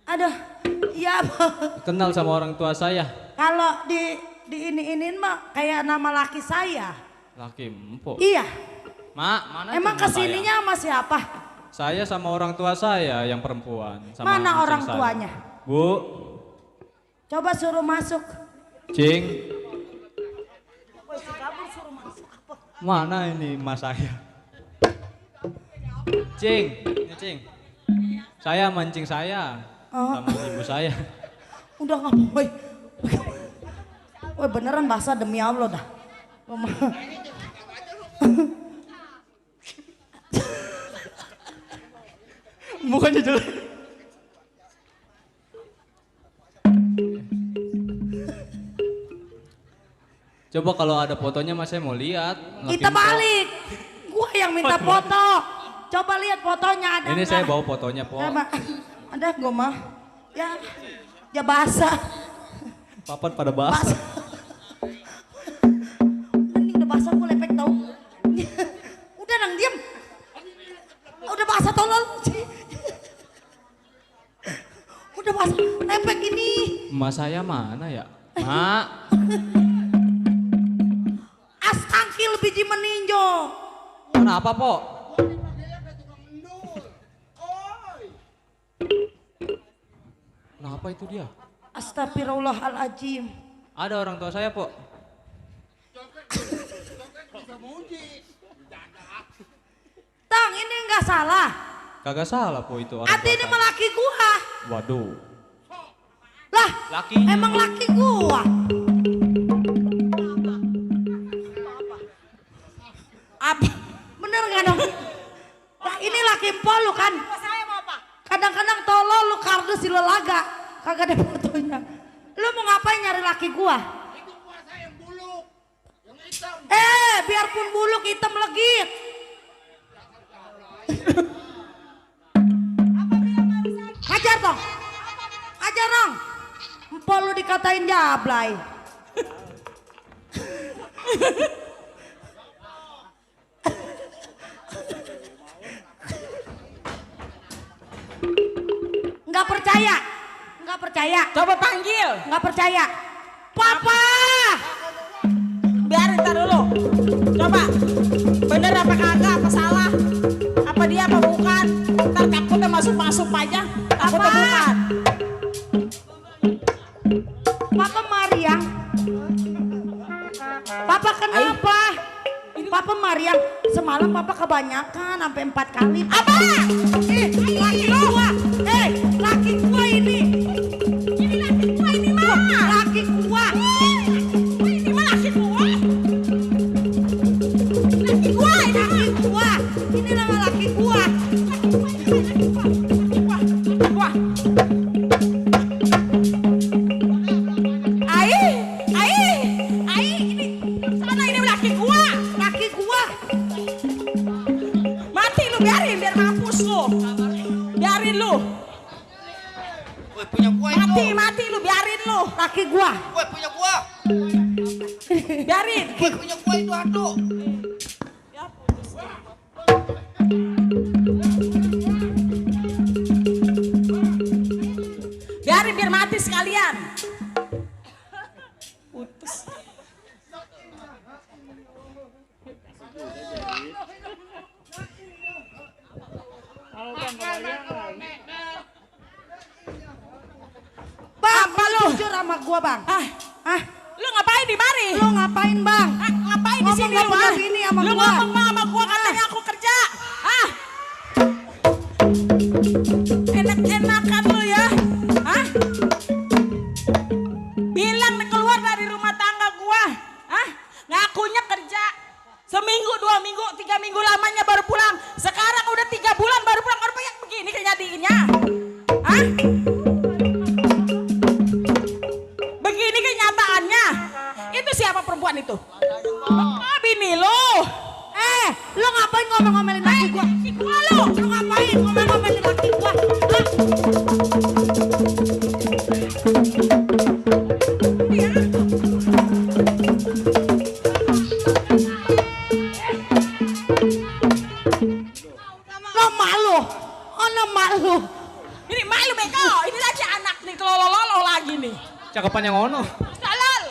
Aduh, iya. kenal sama orang tua saya. Kalau di diinin mah kayak nama laki saya. Laki empuk. Iya. Mak, mana Emang itu nama kesininya sama siapa? Saya sama orang tua saya yang perempuan. Sama Mana kucing orang saya. tuanya? Bu, Coba suruh masuk. Cing. Mana ini mas saya? Cing, ini Cing. Saya mancing saya sama ibu saya. Udah nggak mau. Woi beneran basah demi Allah dah. Mukanya jelek. Coba kalau ada fotonya mas saya mau lihat. Kita balik. Gua yang minta foto. Coba lihat fotonya ada. Ini nggak? saya bawa fotonya po. Ada gua mah. Ya basah. Papan pada basah. Ini udah basah gua lepek tau. Udah nang diem. Udah basah tolol. Udah basah lepek ini. Mas saya mana ya? Mak. Astangkil biji meninjo. Kenapa po? Kenapa itu dia? Astagfirullahaladzim. Ada orang tua saya po. Tang ini nggak salah. Kagak salah po itu orang Ati tua ini saya. mah laki gua. Waduh. Lah Laki. emang laki gua. Apa? Bener nggak dong? Lah ini laki empol lu kan? Kadang-kadang tolol lu kardus si lelaga. Kagak ada fotonya. Lu mau ngapain nyari laki gua? Itu puasa yang buluk, yang hitam. Biarpun buluk hitam legit. Hajar dong. Hajar dong. Empol lu dikatain jablay. Nggak percaya. Nggak percaya. Coba panggil. Nggak percaya. Papa. Biarin tar dulu. Coba. Bener apa kagak? Apa salah? Apa dia apa bukan? Ntar takutnya masuk-masuk aja. Takutnya bukan. Papa Mariam. Papa kenapa? Papa Mariam, semalam papa kebanyakan sampai 4 kali. Apa? Laki gua. Laki gua ini. Ini laki gua ini mah. Laki gua. Ini mah laki gua. Laki gua ini. Laki gua. Ini nama laki gua. Gua. Ai, ini sana ini laki gua. Laki gua. Mati lu biarin biar mampus lu. Biarin lu. Woi punya gua itu. Mati lu biarin lu. Laki gua. Woi punya gua. Biarin. Woi punya gua itu aduh. Biarin biar mati sekalian. Putus. Bang, lu jujur sama gua, Bang. Lu ngapain di mari? Lu ngapain, Bang? Ngapain di sini lu? Ngomong gini sama Lu gua. ngomong sama gua katanya aku kerja. Enak-enakan lu ya. Bilang keluar dari rumah tangga gua. Ngakunya kerja. Seminggu, 2 minggu, 3 minggu lamanya baru pulang. Sekarang udah 3 bulan baru pulang. Kenapa yang begini kejadiannya? Begini kenyataannya. Itu siapa perempuan itu? Bini lu. Lu ngapain ngomel-ngomelin laki gua? Laki gua lu. Lu ngapain ngomel-ngomelin laki gua? Lo malu. Ono malu. Ini malu beko. Ini lagi anak nih kelolo-lolo lagi nih. Cakepan yang ono. Salal.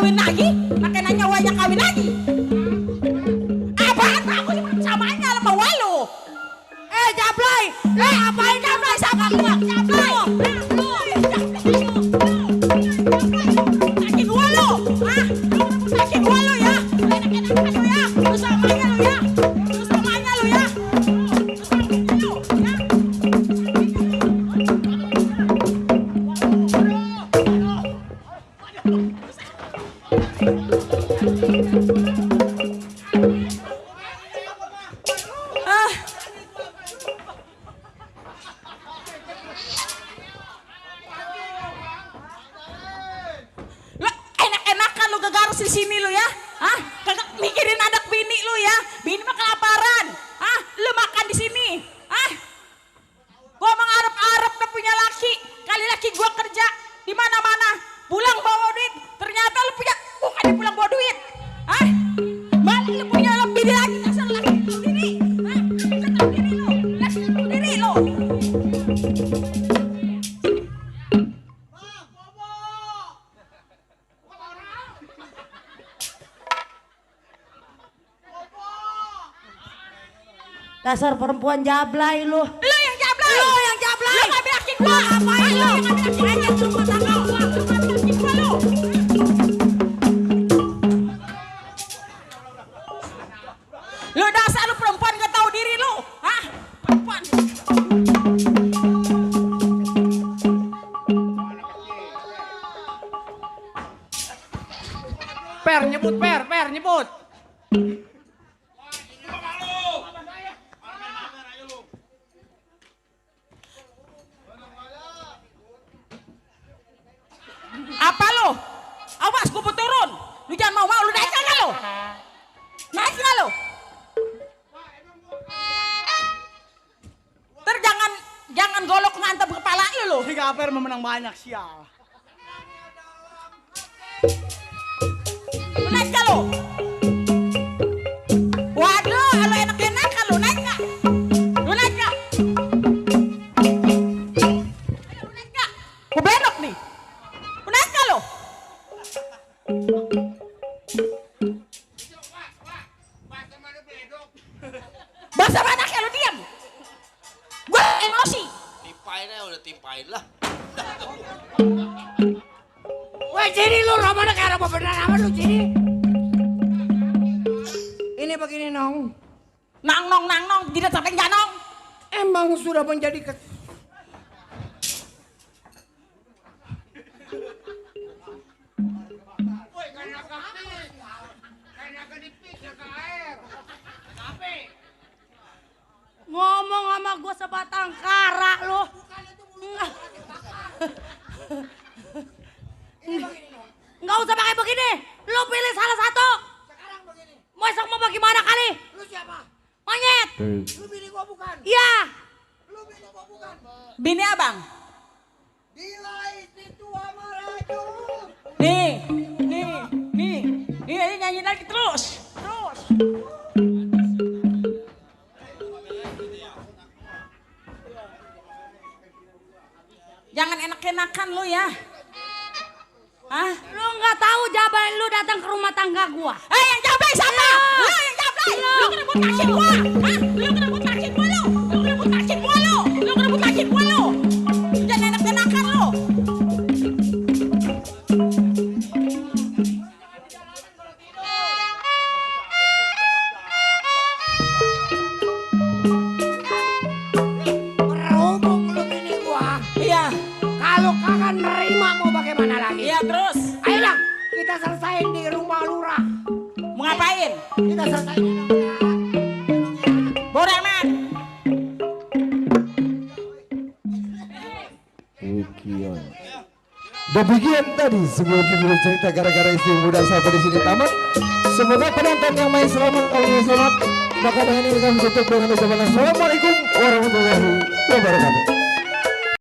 kawin lagi? Pakai nanya wajah kawin lagi? Apaan aku samanya sama walu? Jablay, lu ngapain Jablay sama gua? Jablay. Saking gua lu, ah? Saking gua lu ya? Enak-enakan lu ya? Lu samanya lu ya? Lu samanya lu ya? Enak-enakan lu gegaris di sini lu ya? Hah? Kagak mikirin anak bini lu ya? Bini mah kelaparan. Hah? Lu makan di sini. Hah? Gua mengharap-harap udah punya laki. Kali laki gua kerja di mana-mana. Pulang bawa duit. Ternyata lu punya bukan di pulang bawa duit. Hah? Balik lu punya lebih bini lagi. Dasar laki tahu diri. Hah? Tahu diri lu. Laki tahu diri lu. Dasar perempuan Jablay lu. Lu yang jablay. Lu yang Jablay. Lu ngambil laki gua. Ngapain lu? Yang ngambil laki aja ke rumah tangga. Lu ngambil laki gua lu. Lu dasar lu perempuan gak tahu diri lu. Hah? Perempuan. Per nyebut, per nyebut. Apa lu? Awas gua mau turun. Lu jangan mau lu naik enggak lu? Naik enggak lu? Jangan golok ngantem kepala lu. Si Gaper memenang banyak sial. Lu naik enggak lu? Waduh, lu enak-enakan lu naik enggak? Lu naik enggak? Lu naik enggak? Gua belok nih. Lu naik enggak lu? Bahasa mana kayak lu diam? Gua emosi. Timpain aja udah timpain lah. Weh Ciri lu romana kayak apa beneran apa lu Ciri? Ini begini nong. Nang nong, tidak sampai janong. Emang sudah menjadi Ngomong sama gua sebatang kara lu. Nggak usah pakai begini. Lu pilih salah satu. sekarang begini. Mau esok mau bagaimana kali? Lu siapa? Monyet. Lu bini gua bukan. Iya. Lu bini gua bukan. Bini abang. Gila istri tua maraju. Nih, nyanyi lagi terus. Jangan enak-enakan lu ya. Hah? Lu nggak tahu Jablay lu datang ke rumah tangga gua. Yang Jablay siapa? Lu yang Jablay. Lu ngerebut laki gua. Hah? Lu ngerebut laki gua lu. Lu ngerebut laki gua lu. Lu ngerebut laki gua lu. Jangan enak-enakan lu. Berhubung lu bini gua. Iya. Kalau kagak nerima mau bagaimana lagi? Iya terus. Ayolah kita selesaiin di rumah lurah. Mau ngapain? Kita selesaiin di rumah. Borangan. Demikian tadi sebuah video cerita gara-gara istri muda sampai di sini tamat. Semoga penonton yang main selamat, kalau main selamat, maka dengan ini kami tutup dengan ucapan assalamualaikum warahmatullahi